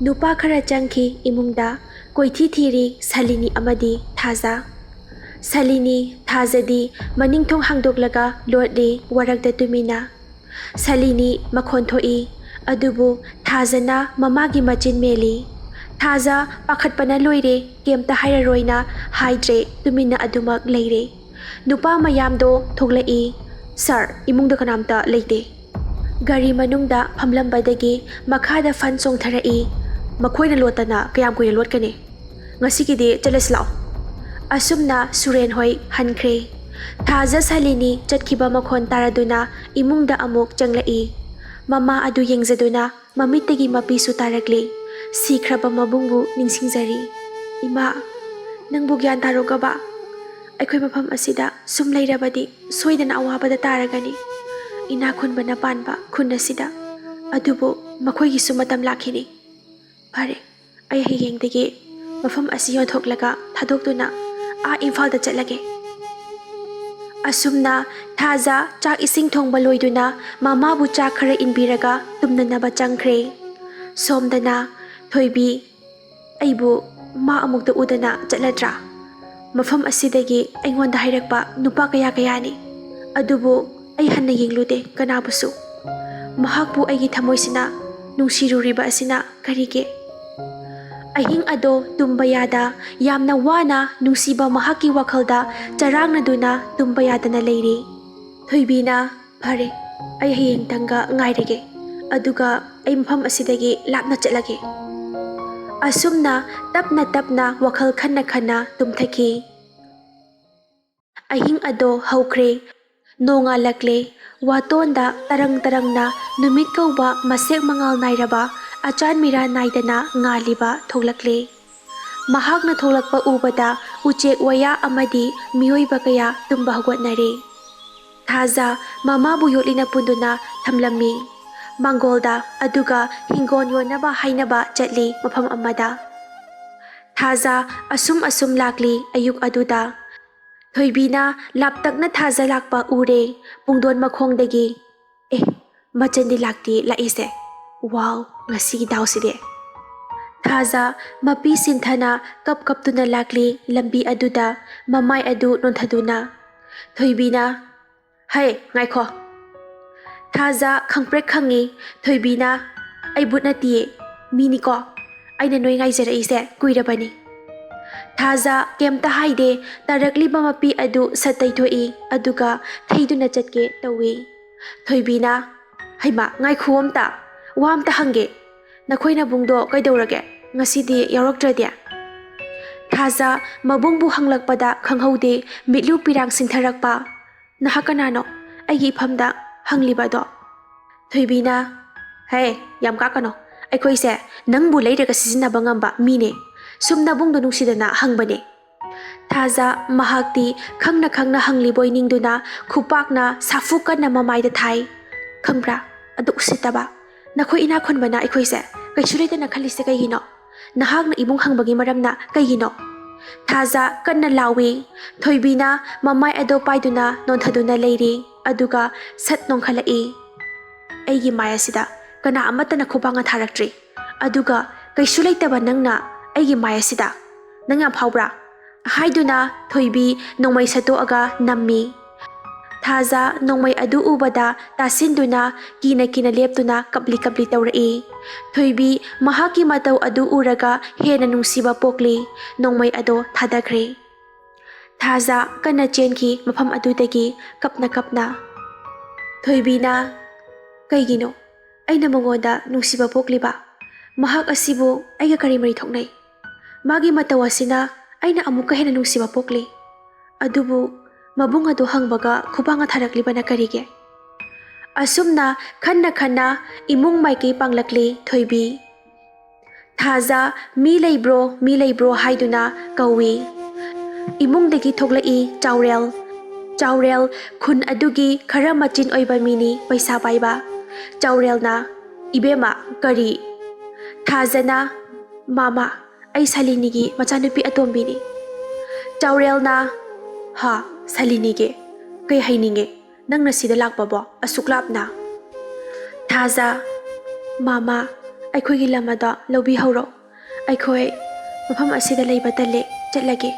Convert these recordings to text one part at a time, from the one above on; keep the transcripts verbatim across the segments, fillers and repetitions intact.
ꯅꯨꯄꯥ ꯈꯔ ꯆꯪꯈꯤ ꯏꯃꯨꯡꯗ꯫ ꯀꯣꯏꯊꯤ ꯊꯤꯔꯤ ꯁꯂꯤꯅꯤ ꯑꯃꯗꯤ ꯊꯥꯖ꯫ ꯁꯂꯤꯅꯤ, ꯊꯥꯖꯗꯤ ꯃꯅꯤꯡ ꯊꯣꯡ ꯍꯥꯡꯗꯣꯛꯂꯒ ꯂꯣꯠꯂꯤ ꯋꯥꯔꯛꯇ ꯇꯨꯃꯤꯟꯅ꯫ ꯁꯂꯤꯅꯤ ꯃꯈꯣꯟ ꯊꯣꯛꯏ, ꯑꯗꯨꯕꯨ ꯊꯥꯖꯅ ꯃꯃꯥꯒꯤ ꯃꯆꯤꯟ ꯃꯦꯜꯂꯤ꯫ ꯊꯥꯖ ꯄꯥꯈꯠꯄꯅ ꯂꯣꯏꯔꯦ, ꯀꯩꯝꯇ ꯍꯥꯏꯔꯔꯣꯏꯅ ꯍꯥꯏꯗ꯭ꯔꯦ, ꯇꯨꯃꯤꯟꯅ ꯑꯗꯨꯃꯛ ꯂꯩꯔꯦ꯫ ꯅꯨꯄꯥ ꯃꯌꯥꯝꯗꯣ ꯊꯣꯛꯂꯛꯏ꯫ "ꯁꯥꯔ, ꯏꯃꯨꯡꯗ ꯀꯅꯥꯝꯇ ꯂꯩꯇꯦ꯫" ꯒꯥꯔꯤ ꯃꯅꯨꯡꯗ ꯐꯝꯂꯝꯕꯗꯒꯤ ꯃꯈꯥꯗ ꯐꯟ ꯆꯣꯡꯊꯔꯛꯏ꯫ "ꯃꯈꯣꯏꯅ ꯂꯣꯠꯇꯅ ꯀꯌꯥꯝ ꯀꯨꯏꯅ ꯂꯣꯠꯀꯅꯤ? ꯉꯁꯤꯒꯤꯗꯤ ꯆꯠꯂꯁꯤ ꯂꯥꯛꯑꯣ꯫" ꯑꯁꯨꯝꯅ ꯁꯨꯔꯦꯟ ꯍꯣꯏ ꯍꯟꯈ꯭ꯔꯦ꯫ ꯊꯥꯖ ꯁꯂꯤꯅꯤ ꯆꯠꯈꯤꯕ ꯃꯈꯣꯟ ꯇꯥꯔꯗꯨꯅ ꯏꯃꯨꯡꯗ ꯑꯃꯨꯛ ꯆꯪꯂꯛꯏ꯫ ꯃꯃꯥ ꯑꯗꯨ ꯌꯦꯡꯖꯗꯨꯅ ꯃꯃꯤꯠꯇꯒꯤ ꯃꯄꯤꯁꯨ ꯇꯥꯔꯛꯂꯤ꯫ ꯁꯤꯈ꯭ꯔꯕ ꯃꯕꯨꯡꯕꯨ ꯅꯤꯡꯁꯤꯡꯖꯔꯤ꯫ "ꯏꯃꯥ, ꯅꯪꯕꯨ ꯒ꯭ꯌꯥꯟ ꯇꯥꯔꯣꯒꯕ? ꯑꯩꯈꯣꯏ ꯃꯐꯝ ꯑꯁꯤꯗ ꯁꯨꯝ ꯂꯩꯔꯕꯗꯤ ꯁꯣꯏꯗꯅ ꯑꯋꯥꯕꯗ ꯇꯥꯔꯒꯅꯤ꯫ ꯏꯅꯥꯛ ꯈꯨꯟꯕꯅ ꯄꯥꯟꯕ ꯈꯨꯟ ꯑꯁꯤꯗ꯫ ꯑꯗꯨꯕꯨ ꯃꯈꯣꯏꯒꯤꯁꯨ ꯃꯇꯝ ꯂꯥꯛꯈꯤꯅꯤ꯫ ꯐꯔꯦ, ꯑꯩ ꯍꯌꯦꯡꯗꯒꯤ ꯃꯐꯝ ꯑꯁꯤ ꯌꯣꯟꯊꯣꯛꯂꯒ ꯊꯥꯗꯣꯛꯇꯨꯅ ꯑꯥ ꯏꯝꯐꯥꯜꯗ ꯆꯠꯂꯒꯦ꯫" ꯑꯁꯨꯝꯅ ꯊꯥꯖ ꯆꯥꯛ ꯏꯁꯤꯡ ꯊꯣꯡꯕ ꯂꯣꯏꯗꯨꯅ ꯃꯃꯥꯕꯨ ꯆꯥꯛ ꯈꯔ ꯏꯟꯕꯤꯔꯒ ꯇꯨꯝꯅꯅꯕ ꯆꯪꯈ꯭ꯔꯦ꯫ ꯁꯣꯝꯗꯅ ꯊꯣꯏꯕꯤ, "ꯑꯩꯕꯨ ꯃꯥ ꯑꯃꯨꯛꯇ ꯎꯗꯅ ꯆꯠꯂꯗ꯭ꯔꯥ? ꯃꯐꯝ ꯑꯁꯤꯗꯒꯤ ꯑꯩꯉꯣꯟꯗ ꯍꯥꯏꯔꯛꯄ ꯅꯨꯄꯥ ꯀꯌꯥ ꯀꯌꯥꯅꯤ, ꯑꯗꯨꯕꯨ ꯑꯩ ꯍꯟꯅ ꯌꯦꯡꯂꯨꯗꯦ ꯀꯅꯥꯕꯨꯁꯨ꯫ ꯃꯍꯥꯛꯄꯨ ꯑꯩꯒꯤ ꯊꯃꯣꯏꯁꯤꯅ ꯅꯨꯡꯁꯤꯔꯨꯔꯤꯕ ꯑꯁꯤꯅ ꯀꯔꯤꯒꯤ?" ꯑꯍꯤꯡ ꯑꯗꯣ ꯇꯨꯝꯕ ꯌꯥꯗ, ꯌꯥꯝꯅ ꯋꯥꯅ ꯅꯨꯡꯁꯤꯕ ꯃꯍꯥꯛꯀꯤ ꯋꯥꯈꯜꯗ ꯆꯔꯥꯡꯅꯗꯨꯅ ꯇꯨꯝꯕ ꯌꯥꯗꯅ ꯂꯩꯔꯤ꯫ ꯊꯣꯏꯕꯤꯅ, "ꯐꯔꯦ, ꯑꯩ ꯍꯌꯦꯡ ꯊꯪꯒ ꯉꯥꯏꯔꯒꯦ, ꯑꯗꯨꯒ ꯑꯩ ꯃꯐꯝ ꯑꯁꯤꯗꯒꯤ ꯂꯥꯞꯅ ꯆꯠꯂꯒꯦ꯫" ꯑꯁꯨꯝꯅ ꯇꯞꯅ ꯇꯞꯅ ꯋꯥꯈꯜ ꯈꯟꯅ ꯈꯟꯅ ꯇꯨꯝꯊꯈꯤ꯫ ꯑꯍꯤꯡ ꯑꯗꯣ ꯍꯧꯈ꯭ꯔꯦ꯫ ꯅꯣꯡꯉꯥꯜꯂꯛꯂꯦ꯫ ꯋꯥꯇꯣꯟꯗ ꯇꯔꯪ ꯇꯔꯪꯅ ꯅꯨꯃꯤꯠ ꯀꯧꯕ ꯃꯁꯦꯛ ꯃꯉꯥꯜ ꯅꯥꯏꯔꯕ ꯑꯆꯥꯟ ꯃꯤꯔꯥꯟ ꯅꯥꯏꯗꯅ ꯉꯥꯜꯂꯤꯕ ꯊꯣꯛꯂꯛꯂꯦ꯫ ꯃꯍꯥꯛꯅ ꯊꯣꯛꯂꯛꯄ ꯎꯕꯗ ꯎꯆꯦꯛ ꯋꯥꯌꯥ ꯑꯃꯗꯤ ꯃꯤꯑꯣꯏꯕ ꯀꯌꯥ ꯇꯨꯝꯕ ꯍꯧꯒꯠꯅꯔꯦ꯫ ꯊꯥꯖ ꯃꯃꯥꯕꯨ ꯌꯣꯠꯂꯤꯅ ꯄꯨꯟꯗꯨꯅ ꯊꯝꯂꯝꯃꯤ꯫ ꯃꯥꯡꯒꯣꯜꯗ, ꯑꯗꯨꯒ ꯍꯤꯡꯒꯣꯜ ꯌꯣꯟꯅꯕ ꯍꯥꯏꯅꯕ ꯆꯠꯂꯤ ꯃꯐꯝ ꯑꯃꯗ꯫ ꯊꯥꯖ ꯑꯁꯨꯝ ꯑꯁꯨꯝ ꯂꯥꯛꯂꯤ ꯑꯌꯨꯛ ꯑꯗꯨꯗ꯫ ꯊꯣꯏꯕꯤꯅ ꯂꯥꯞꯇꯛꯅ ꯊꯥꯖ ꯂꯥꯛꯄ ꯎꯔꯦ ꯄꯨꯡꯗꯣꯟ ꯃꯈꯣꯡꯗꯒꯤ꯫ "ꯑꯦ, ꯃꯆꯟꯗꯤ ꯂꯥꯛꯇꯤ ꯂꯥꯛꯏꯁꯦ꯫ ꯋꯥꯎ, ꯉꯁꯤꯒꯤ ꯗꯥꯎꯁꯤꯗꯤ!" ꯊꯥꯖ ꯃꯄꯤ ꯁꯤꯟꯊꯅ ꯀꯞ ꯀꯞꯇꯨꯅ ꯂꯥꯛꯂꯤ꯫ ꯂꯝꯕꯤ ꯑꯗꯨꯗ ꯃꯃꯥꯏ ꯑꯗꯨ ꯅꯣꯟꯊꯗꯨꯅ ꯊꯣꯏꯕꯤꯅ, "ꯍꯩ, ꯉꯥꯏꯈꯣ!" ꯊꯥꯖ ꯈꯪꯄ꯭ꯔꯦꯛ ꯈꯪꯉꯤ꯫ ꯊꯣꯏꯕꯤꯅ, "ꯑꯩ ꯕꯨꯠ ꯅꯠꯇꯤꯌꯦ, ꯃꯤꯅꯤꯀꯣ꯫ ꯑꯩꯅ ꯅꯣꯏ ꯉꯥꯏꯖꯔꯛꯏꯁꯦ ꯀꯨꯏꯔꯕꯅꯤ꯫" ꯊꯥꯖ ꯀꯩꯝꯇ ꯍꯥꯏꯗꯦ꯫ ꯇꯥꯔꯛꯂꯤꯕ ꯃꯄꯤ ꯑꯗꯨ ꯁꯠ ꯇꯩꯊꯣꯛꯏ, ꯑꯗꯨꯒ ꯊꯩꯗꯨꯅ ꯆꯠꯀꯦ ꯇꯧꯏ꯫ ꯊꯣꯏꯕꯤꯅ, "ꯍꯩꯃꯥ, ꯉꯥꯏꯈꯨ ꯑꯝꯇ, ꯋꯥ ꯑꯝꯇ ꯍꯪꯒꯦ꯫ ꯅꯈꯣꯏ ꯅꯕꯨꯡꯗꯣ ꯀꯩꯗꯧꯔꯒꯦ? ꯉꯁꯤꯗꯤ ꯌꯥꯎꯔꯛꯇ꯭ꯔꯗꯤ?" ꯊꯥꯖ ꯃꯕꯨꯡꯕꯨ ꯍꯪꯂꯛꯄꯗ ꯈꯪꯍꯧꯗꯦ, ꯃꯤꯠꯂꯨ ꯄꯤꯔꯥꯡ ꯁꯤꯟꯊꯔꯛꯄ꯫ "ꯅꯍꯥꯛ ꯀꯅꯥꯅꯣ ꯑꯩꯒꯤ ꯏꯐꯝꯗ ꯍꯪꯂꯤꯕ ꯑꯗꯣ?" ꯊꯣꯏꯕꯤꯅ, "ꯍꯦ, ꯌꯥꯝ ꯀꯥꯛꯀꯅꯣ꯫ ꯑꯩꯈꯣꯏꯁꯦ ꯅꯪꯕꯨ ꯂꯩꯔꯒ ꯁꯤꯖꯤꯟꯅꯕ ꯉꯝꯕ ꯃꯤꯅꯦ꯫ ꯁꯨꯝ ꯅꯕꯨꯡꯗꯣ ꯅꯨꯡꯁꯤꯗꯅ ꯍꯪꯕꯅꯦ꯫" ꯊꯥꯖ ꯃꯍꯥꯛꯇꯤ ꯈꯪꯅ ꯈꯪꯅ ꯍꯪꯂꯤꯕꯣꯏ ꯅꯤꯡꯗꯨꯅ ꯈꯨꯄꯥꯛꯅ ꯁꯥꯐꯨ ꯀꯟꯅ ꯃꯃꯥꯏꯗ ꯊꯥꯏ꯫ "ꯈꯪꯕ꯭ꯔꯥ, ꯑꯗꯨ ꯎꯁꯤꯠꯇꯕ꯫ ꯅꯈꯣꯏ ꯏꯅꯥꯛ ꯈꯨꯟꯕꯅ ꯑꯩꯈꯣꯏꯁꯦ ꯀꯩꯁꯨ ꯂꯩꯇꯅ ꯈꯜꯂꯤꯁꯦ ꯀꯩꯒꯤꯅꯣ? ꯅꯍꯥꯛꯅ ꯏꯃꯨꯡ ꯍꯪꯕꯒꯤ ꯃꯔꯝꯅ ꯀꯩꯒꯤꯅꯣ?" ꯊꯥꯖ ꯀꯟꯅ ꯂꯥꯎꯏ꯫ ꯊꯣꯏꯕꯤꯅ ꯃꯃꯥꯏ ꯑꯗꯣ ꯄꯥꯏꯗꯨꯅ ꯅꯣꯟꯊꯗꯨꯅ ꯂꯩꯔꯤ, ꯑꯗꯨꯒ ꯁꯠ ꯅꯣꯡꯈꯠꯂꯛꯏ꯫ "ꯑꯩꯒꯤ ꯃꯥꯏ ꯑꯁꯤꯗ ꯀꯅꯥ ꯑꯃꯠꯇꯅ ꯈꯨꯕꯥꯛꯅ ꯊꯥꯔꯛꯇ꯭ꯔꯤ, ꯑꯗꯨꯒ ꯀꯩꯁꯨ ꯂꯩꯇꯕ ꯅꯪꯅ ꯑꯩꯒꯤ ꯃꯥꯏ ꯑꯁꯤꯗ, ꯅꯪ ꯌꯥꯝ ꯐꯥꯎꯕ꯭ꯔꯥ?" ꯍꯥꯏꯗꯨꯅ ꯊꯣꯏꯕꯤ ꯅꯣꯡꯃꯩ ꯁꯠꯇꯣꯛꯑꯒ ꯅꯝꯃꯤ꯫ ꯊꯥꯖ ꯅꯣꯡꯃꯩ ꯑꯗꯨ ꯎꯕꯗ ꯇꯥꯁꯤꯟꯗꯨꯅ ꯀꯤꯅ ꯀꯤꯅ ꯂꯦꯞꯇꯨꯅ ꯀꯞꯂꯤ ꯀꯞꯂꯤ ꯇꯧꯔꯛꯏ꯫ ꯊꯣꯏꯕꯤ ꯃꯍꯥꯛꯀꯤ ꯃꯇꯧ ꯑꯗꯨ ꯎꯔꯒ ꯍꯦꯟꯅ ꯅꯨꯡꯁꯤꯕ ꯄꯣꯛꯂꯤ꯫ ꯅꯣꯡꯃꯩ ꯑꯗꯣ ꯊꯥꯗꯈ꯭ꯔꯦ꯫ ꯊꯥꯖ ꯀꯟꯅ ꯆꯦꯟꯈꯤ ꯃꯐꯝ ꯑꯗꯨꯗꯒꯤ ꯀꯞꯅ ꯀꯞꯅ꯫ ꯊꯣꯏꯕꯤꯅ, "ꯀꯩꯒꯤꯅꯣ ꯑꯩꯅ ꯃꯉꯣꯟꯗ ꯅꯨꯡꯁꯤꯕ ꯄꯣꯛꯂꯤꯕ? ꯃꯍꯥꯛ ꯑꯁꯤꯕꯨ ꯑꯩꯒ ꯀꯔꯤ ꯃꯔꯤ ꯊꯣꯛꯅꯩ? ꯃꯥꯒꯤ ꯃꯇꯧ ꯑꯁꯤꯅ ꯑꯩꯅ ꯑꯃꯨꯛꯀ ꯍꯦꯟꯅ ꯅꯨꯡꯁꯤꯕ ꯄꯣꯛꯂꯤ꯫ ꯑꯗꯨꯕꯨ ꯃꯕꯨꯡ ꯑꯗꯨ ꯍꯪꯕꯒ ꯈꯨꯕꯥꯛꯅ ꯊꯥꯔꯛꯂꯤꯕꯅ ꯀꯔꯤꯒꯤ?" ꯑꯁꯨꯝꯅ ꯈꯟꯅ ꯈꯟꯅ ꯏꯃꯨꯡ ꯃꯥꯏꯀꯩ ꯄꯥꯡꯂꯛꯂꯤ ꯊꯣꯏꯕꯤ꯫ ꯊꯥꯖ "ꯃꯤ ꯂꯩꯕ꯭ꯔꯣ, ꯃꯤ ꯂꯩꯕ꯭ꯔꯣ?" ꯍꯥꯏꯗꯨꯅ ꯀꯧꯏ꯫ ꯏꯃꯨꯡꯗꯒꯤ ꯊꯣꯛꯂꯛꯏ ꯆꯥꯎꯔꯦꯜ꯫ ꯆꯥꯎꯔꯦꯜ ꯈꯨꯟ ꯑꯗꯨꯒꯤ ꯈꯔ ꯃꯆꯤꯟ ꯑꯣꯏꯕ ꯃꯤꯅꯤ, ꯄꯩꯁꯥ ꯄꯥꯏꯕ꯫ ꯆꯥꯎꯔꯦꯜꯅ, "ꯏꯕꯦꯝꯃ, ꯀꯔꯤ?" ꯊꯥꯖꯅ, "ꯃꯥꯃ, ꯑꯩ ꯁꯥꯂꯤꯅꯤꯒꯤ ꯃꯆꯥꯅꯨꯄꯤ ꯑꯇꯣꯝꯕꯤꯅꯤ꯫" ꯆꯥꯎꯔꯦꯜꯅ, "ꯍꯥ, ꯁꯥꯂꯤꯅꯤꯒꯤ? ꯀꯩ ꯍꯥꯏꯅꯤꯡꯉꯦ ꯅꯪꯅ ꯁꯤꯗ ꯂꯥꯛꯄꯕꯣ ꯑꯁꯨꯛ ꯂꯥꯞꯅ?" ꯊꯥꯖ, "ꯃꯥꯃ, ꯑꯩꯈꯣꯏꯒꯤ ꯂꯝ ꯑꯗꯣ ꯂꯧꯕꯤꯍꯧꯔꯣ꯫ ꯑꯩꯈꯣꯏ ꯃꯐꯝ ꯑꯁꯤꯗ ꯂꯩꯕ ꯇꯜꯂꯦ, ꯆꯠꯂꯒꯦ,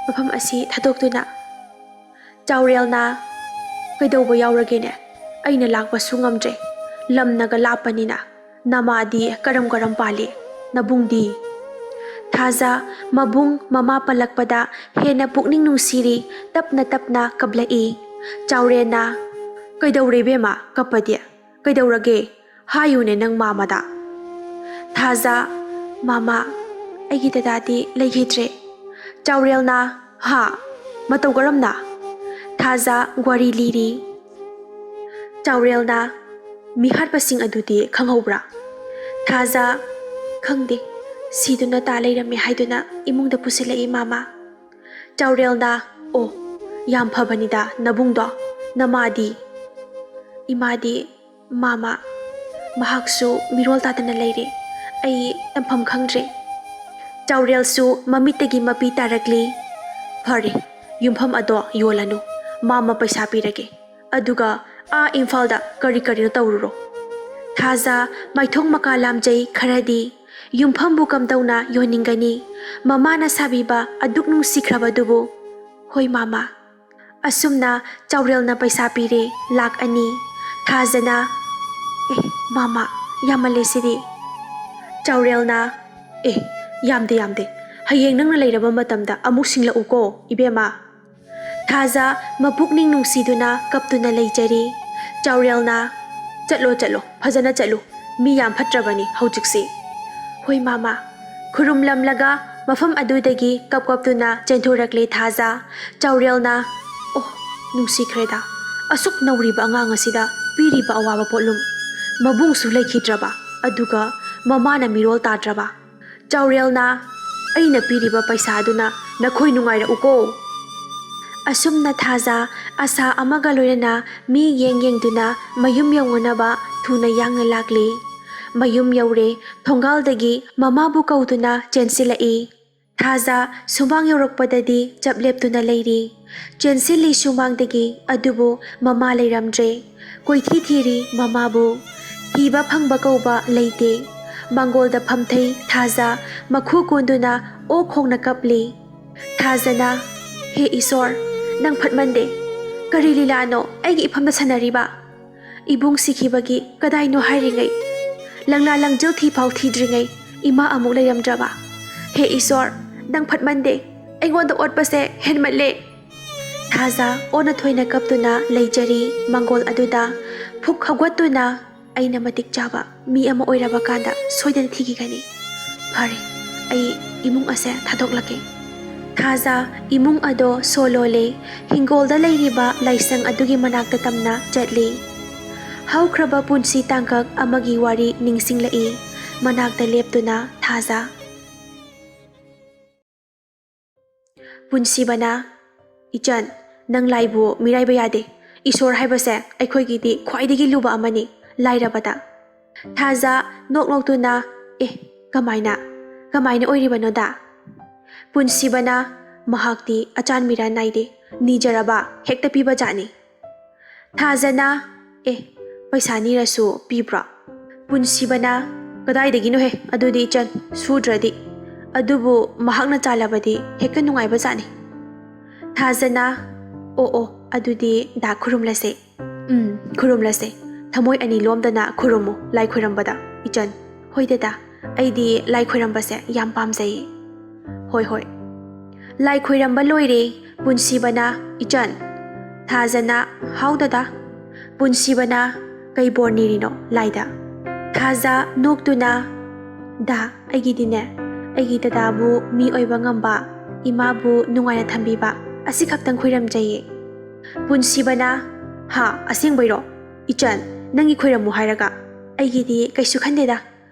ꯃꯐꯝ ꯑꯁꯤ ꯊꯥꯗꯣꯛꯇꯨꯅ꯫ ꯆꯥꯎꯔꯦꯜꯅ, "ꯀꯩꯗꯧꯕ ꯌꯥꯎꯔꯒꯦꯅꯦ? ꯑꯩꯅ ꯂꯥꯛꯄꯁꯨ ꯉꯝꯗ꯭ꯔꯦ, ꯂꯝꯅꯒ ꯂꯥꯞꯄꯅꯤꯅ꯫ ꯅꯃꯥꯗꯤ ꯀꯔꯝ ꯀꯔꯝ ꯄꯥꯜꯂꯤ? ꯅꯕꯨꯡꯗꯤ?" ꯊꯥꯖ ꯃꯕꯨꯡ ꯃꯃꯥ ꯄꯜꯂꯛꯄꯗ ꯍꯦꯟꯅ ꯄꯨꯛꯅꯤꯡ ꯅꯨꯡꯁꯤꯔꯤ, ꯇꯞꯅ ꯇꯞꯅ ꯀꯞꯂꯛꯏ꯫ ꯆꯥꯎꯔꯦꯜꯅ, "ꯀꯩꯗꯧꯔꯦ ꯏꯕꯦꯝꯃ ꯀꯞꯄꯗꯤ? ꯀꯩꯗꯧꯔꯒꯦ? ꯍꯥꯏꯌꯨꯅꯦ ꯅꯪ ꯃꯥꯃꯗ꯫" ꯊꯥꯖ, "ꯃꯥꯃ, ꯑꯩꯒꯤ ꯗꯗꯥꯗꯤ ꯂꯩꯈꯤꯗ꯭ꯔꯦ꯫" ꯆꯥꯎꯔꯦꯜꯅ, "ꯍꯥ? ꯃꯇꯧ ꯀꯔꯝꯅ?" ꯊꯥꯖ ꯋꯥꯔꯤ ꯂꯤꯔꯤ꯫ ꯆꯥꯎꯔꯦꯜꯅ, "ꯃꯤꯍꯥꯠꯄꯁꯤꯡ ꯑꯗꯨꯗꯤ ꯈꯪꯍꯧꯕ꯭ꯔꯥ?" ꯊꯥꯖ, "ꯈꯪꯗꯦ, ꯁꯤꯗꯨꯅ ꯇꯥ ꯂꯩꯔꯝꯃꯦ ꯍꯥꯏꯗꯨꯅ ꯏꯃꯨꯡꯗ ꯄꯨꯁꯤꯜꯂꯛꯏ ꯃꯥꯃ꯫" ꯆꯥꯎꯔꯦꯜꯅ, "ꯑꯣ, ꯌꯥꯝ ꯐꯕꯅꯤꯗ ꯅꯕꯨꯡꯗꯣ꯫ ꯅꯃꯥꯗꯤ?" "ꯏꯃꯥꯗꯤ, ꯃꯥꯃ, ꯃꯍꯥꯛꯁꯨ ꯃꯤꯔꯣꯜ ꯇꯥꯗꯅ ꯂꯩꯔꯦ꯫ ꯑꯩ ꯇꯝꯐꯝ ꯈꯪꯗ꯭ꯔꯦ꯫" ꯆꯥꯎꯔꯦꯜꯁꯨ ꯃꯃꯤꯠꯇꯒꯤ ꯃꯄꯤ ꯇꯥꯔꯛꯂꯤ꯫ "ꯐꯔꯦ, ꯌꯨꯝꯐꯝ ꯑꯗꯣ ꯌꯣꯜꯂꯅꯨ꯫ ꯃꯥꯃ ꯄꯩꯁꯥ ꯄꯤꯔꯒꯦ꯫ ꯑꯗꯨꯒ ꯑꯥ ꯏꯝꯐꯥꯜꯗ ꯀꯔꯤ ꯀꯔꯤꯅꯣ ꯇꯧꯔꯨꯔꯣ꯫" ꯊꯥꯖ ꯃꯥꯏꯊꯣꯡ ꯃꯀꯥ ꯂꯥꯝꯖꯩ ꯈꯔꯗꯤ꯫ ꯌꯨꯝꯐꯝꯕꯨ ꯀꯝꯗꯧꯅ ꯌꯣꯟꯅꯤꯡꯒꯅꯤ? ꯃꯃꯥꯅ ꯁꯥꯕꯤꯕ ꯑꯗꯨꯛ ꯅꯨꯡꯁꯤꯈ꯭ꯔꯕꯗꯨꯕꯨ꯫ "ꯍꯣꯏ ꯃꯥꯃ꯫" ꯑꯁꯨꯝꯅ ꯆꯥꯎꯔꯦꯜꯅ ꯄꯩꯁꯥ ꯄꯤꯔꯦ, ꯂꯥꯛ ꯑꯅꯤ꯫ ꯊꯥꯖꯅ, "ꯑꯦ, ꯃꯥꯃ, ꯌꯥꯝꯃꯜꯂꯦ ꯁꯤꯗꯤ꯫" ꯆꯥꯎꯔꯦꯜꯅ, "ꯑꯦ, ꯌꯥꯝꯗꯦ, ꯌꯥꯝꯗꯦ꯫ ꯍꯌꯦꯡ ꯅꯪꯅ ꯂꯩꯔꯕ ꯃꯇꯝꯗ ꯑꯃꯨꯛ ꯁꯤꯡꯂꯛꯎꯀꯣ, ꯏꯕꯦꯝꯃ꯫" ꯊꯥꯖ ꯃꯄꯨꯛꯅꯤꯡ ꯅꯨꯡꯁꯤꯗꯨꯅ ꯀꯞꯇꯨꯅ ꯂꯩꯖꯔꯤ꯫ ꯆꯥꯎꯔꯦꯜꯅ, "ꯆꯠꯂꯣ, ꯆꯠꯂꯣ, ꯐꯖꯅ ꯆꯠꯂꯨ꯫ ꯃꯤ ꯌꯥꯝ ꯐꯠꯇ꯭ꯔꯕꯅꯤ ꯍꯧꯖꯤꯛꯁꯤ꯫" "ꯍꯣꯏ ꯃꯥꯃ꯫" ꯈꯨꯔꯨꯝꯂꯝꯂꯒ ꯃꯐꯝ ꯑꯗꯨꯗꯒꯤ ꯀꯞ ꯀꯞꯇꯨꯅ ꯆꯦꯟꯊꯣꯔꯛꯂꯦ ꯊꯥꯖ꯫ ꯆꯥꯎꯔꯦꯜꯅ, "ꯑꯣ, ꯅꯨꯡꯁꯤꯈ꯭ꯔꯦꯗ꯫ ꯑꯁꯨꯛ ꯅꯧꯔꯤꯕ ꯑꯉꯥꯡ ꯑꯁꯤꯗ ꯄꯤꯔꯤꯕ ꯑꯋꯥꯕ ꯄꯣꯠꯂꯨꯝ꯫ ꯃꯕꯨꯡꯁꯨ ꯂꯩꯈꯤꯗ꯭ꯔꯕ, ꯑꯗꯨꯒ ꯃꯃꯥꯅ ꯃꯤꯔꯣꯜ ꯇꯥꯗ꯭ꯔꯕ꯫" ꯆꯥꯎꯔꯦꯜꯅ, "ꯑꯩꯅ ꯄꯤꯔꯤꯕ ꯄꯩꯁꯥ ꯑꯗꯨꯅ ꯅꯈꯣꯏ ꯅꯨꯡꯉꯥꯏꯔꯛꯎꯀꯣ꯫" ꯑꯁꯨꯝꯅ ꯊꯥꯖ ꯑꯁꯥ ꯑꯃꯒ ꯂꯣꯏꯅꯅ ꯃꯤ ꯌꯦꯡ ꯌꯦꯡꯗꯨꯅ ꯃꯌꯨꯝ ꯌꯧꯅꯅꯕ ꯊꯨꯅ ꯌꯥꯡꯅ ꯂꯥꯛꯂꯤ꯫ ꯃꯌꯨꯝ ꯌꯧꯔꯦ, ꯊꯣꯡꯒꯥꯜꯗꯒꯤ ꯃꯃꯥꯕꯨ ꯀꯧꯗꯨꯅ ꯆꯦꯟꯁꯤꯜꯂꯛꯏ꯫ ꯊꯥꯖ ꯁꯨꯃꯥꯡ ꯌꯧꯔꯛꯄꯗꯗꯤ ꯆꯞ ꯂꯦꯞꯇꯨꯅ ꯂꯩꯔꯤ꯫ ꯆꯦꯟꯁꯤꯜꯂꯤ ꯁꯨꯃꯥꯡꯗꯒꯤ, ꯑꯗꯨꯕꯨ ꯃꯃꯥ ꯂꯩꯔꯝꯗ꯭ꯔꯦ꯫ ꯀꯣꯏꯊꯤ ꯊꯤꯔꯤ ꯃꯃꯥꯕꯨ꯫ ꯊꯤꯕ ꯐꯪꯕ ꯀꯧꯕ ꯂꯩꯇꯦ꯫ ꯃꯥꯡꯒꯣꯜꯗ ꯐꯝꯊꯩ ꯊꯥꯖ, ꯃꯈꯨ ꯀꯣꯟꯗꯨꯅ ꯑꯣꯛ ꯈꯣꯡꯅ ꯀꯞꯂꯤ꯫ ꯊꯥꯖꯅ, "ꯍꯦ ꯏꯁꯣꯔ, ꯅꯪ ꯐꯠꯃꯟꯗꯦ꯫ ꯀꯔꯤ ꯂꯤꯂꯥꯅꯣ ꯑꯩꯒꯤ ꯏꯐꯝꯗ ꯁꯥꯟꯅꯔꯤꯕ? ꯏꯕꯨꯡ ꯁꯤꯈꯤꯕꯒꯤ ꯀꯗꯥꯏꯅꯣ ꯍꯥꯏꯔꯤꯉꯩ, ꯂꯪꯂꯥ ꯂꯪꯖꯤꯜ ꯊꯤ ꯐꯥꯎ ꯊꯤꯗ꯭ꯔꯤꯉꯩ ꯏꯃꯥ ꯑꯃꯨꯛ ꯂꯩꯔꯝꯗ꯭ꯔꯕ? ꯍꯦ ꯏꯁꯣꯔ, ꯅꯪ ꯐꯠꯃꯟꯗꯦ꯫ ꯑꯩꯉꯣꯟꯗ ꯑꯣꯠꯄꯁꯦ ꯍꯦꯟꯃꯠꯂꯦ꯫" ꯊꯥꯖ ꯑꯣꯟꯅ ꯊꯣꯏꯅ ꯀꯞꯇꯨꯅ ꯂꯩꯖꯔꯤ ꯃꯪꯒꯣꯜ ꯑꯗꯨꯗ꯫ ꯐꯨꯛ ꯍꯧꯒꯠꯇꯨꯅ, "ꯑꯩꯅ ꯃꯇꯤꯛ ꯆꯥꯕ ꯃꯤ ꯑꯃ ꯑꯣꯏꯔꯕ ꯀꯥꯟꯗ ꯁꯣꯏꯗꯅ ꯊꯤꯈꯤꯒꯅꯤ꯫ ꯐꯔꯦ, ꯑꯩ ꯏꯃꯨꯡ ꯑꯁꯦ ꯊꯥꯗꯣꯛꯂꯒꯦ꯫" ꯊꯥꯖ ꯏꯃꯨꯡ ꯑꯗꯣ ꯁꯣ ꯂꯣꯜꯂꯦ꯫ ꯍꯤꯡꯒꯣꯜꯗ ꯂꯩꯔꯤꯕ ꯂꯥꯏꯁꯪ ꯑꯗꯨꯒꯤ ꯃꯅꯥꯛꯇ ꯇꯝꯅ ꯆꯠꯂꯤ꯫ ꯍꯧꯈ꯭ꯔꯕ ꯄꯨꯟꯁꯤ ꯇꯥꯡꯀꯛ ꯑꯃꯒꯤ ꯋꯥꯔꯤ ꯅꯤꯡꯁꯤꯡꯂꯛꯏ꯫ ꯃꯅꯥꯛꯇ ꯂꯦꯞꯇꯨꯅ ꯊꯥꯖ꯫ ꯄꯨꯟꯁꯤꯕꯅ, "ꯏꯆꯟ, ꯅꯪ ꯂꯥꯏꯕꯨ ꯃꯤꯔꯥꯏꯕ ꯌꯥꯗꯦ꯫ ꯏꯁꯣꯔ ꯍꯥꯏꯕꯁꯦ ꯑꯩꯈꯣꯏꯒꯤꯗꯤ ꯈ꯭ꯋꯥꯏꯗꯒꯤ ꯂꯨꯕ ꯑꯃꯅꯤ, ꯂꯥꯏꯔꯕꯗ꯫" ꯊꯥꯖ ꯅꯣꯛ ꯅꯣꯛꯇꯨꯅ, "ꯑꯦ, ꯀꯃꯥꯏꯅ? ꯀꯃꯥꯏꯅ ꯑꯣꯏꯔꯤꯕꯅꯣꯗ?" ꯄꯨꯟꯁꯤꯕꯅ, "ꯃꯍꯥꯛꯇꯤ ꯑꯆꯥꯟ ꯃꯤꯔꯥꯟ ꯅꯥꯏꯗꯦ, ꯅꯤꯖꯔꯕ ꯍꯦꯛꯇ ꯄꯤꯕ ꯖꯥꯠꯅꯤ꯫" ꯊꯥꯖꯅ, "ꯑꯦ, ꯄꯩꯁꯥ ꯅꯤꯔꯁꯨ ꯄꯤꯕ꯭ꯔꯣ?" ꯄꯨꯟꯁꯤꯕꯅ, "ꯀꯗꯥꯏꯗꯒꯤꯅꯣꯍꯦ, ꯑꯗꯨꯗꯤ ꯏꯆꯟ, ꯁꯨꯗ꯭ꯔꯗꯤ꯫ ꯑꯗꯨꯕꯨ ꯃꯍꯥꯛꯅ ꯆꯥꯜꯂꯕꯗꯤ ꯍꯦꯛꯇ ꯅꯨꯡꯉꯥꯏꯕ ꯖꯥꯠꯅꯤ꯫" ꯊꯥꯖꯅ, "ꯑꯣ ꯑꯣ, ꯑꯗꯨꯗꯤ ꯗꯥ ꯈꯨꯔꯨꯝꯂꯁꯦ꯫" "ꯎꯝ, ꯈꯨꯔꯨꯝꯂꯁꯦ꯫ ꯊꯃꯣꯏ ꯑꯅꯤ ꯂꯣꯝꯗꯅ ꯈꯨꯔꯨꯝꯃꯨ ꯂꯥꯏ ꯈꯣꯏꯔꯝꯕꯗ, ꯏꯆꯟ꯫" "ꯍꯣꯏ ꯗꯗꯥ, ꯑꯩꯗꯤ ꯂꯥꯏ ꯈꯣꯏꯔꯝꯕꯁꯦ ꯌꯥꯝ ꯄꯥꯝꯖꯩꯌꯦ꯫" "ꯍꯣꯏ ꯍꯣꯏ꯫" ꯂꯥꯏ ꯈꯣꯏꯔꯝꯕ ꯂꯣꯏꯔꯦ꯫ ꯄꯨꯟꯁꯤꯕꯅ, "ꯏꯆꯟ꯫" ꯊꯥꯖꯅ, "ꯍꯥꯎ ꯗꯗꯥ꯫" ꯄꯨꯟꯁꯤꯕꯅ, "ꯀꯩ ꯕꯣꯔ ꯅꯤꯔꯤꯅꯣ ꯂꯥꯏꯗ?" ꯊꯥꯖ ꯅꯣꯛꯇꯨꯅ, "ꯗꯥ, ꯑꯩꯒꯤꯗꯤꯅꯦ, ꯑꯩꯒꯤ ꯗꯗꯥꯕꯨ ꯃꯤ ꯑꯣꯏꯕ ꯉꯝꯕ, ꯏꯃꯥꯕꯨ ꯅꯨꯡꯉꯥꯏꯅ ꯊꯝꯕꯤꯕ, ꯑꯁꯤ ꯈꯛꯇꯪ ꯈꯣꯏꯔꯝꯖꯩꯌꯦ꯫" ꯄꯨꯟꯁꯤꯕꯅ, "ꯍꯥ, ꯑꯁꯦꯡꯕꯩꯔꯣ? ꯏꯆꯟ, ꯅꯪꯒꯤ ꯈꯣꯏꯔꯝꯃꯨ ꯍꯥꯏꯔꯒ꯫ ꯑꯩꯒꯤꯗꯤ ꯀꯩꯁꯨ ꯈꯟꯗꯦꯗ꯫"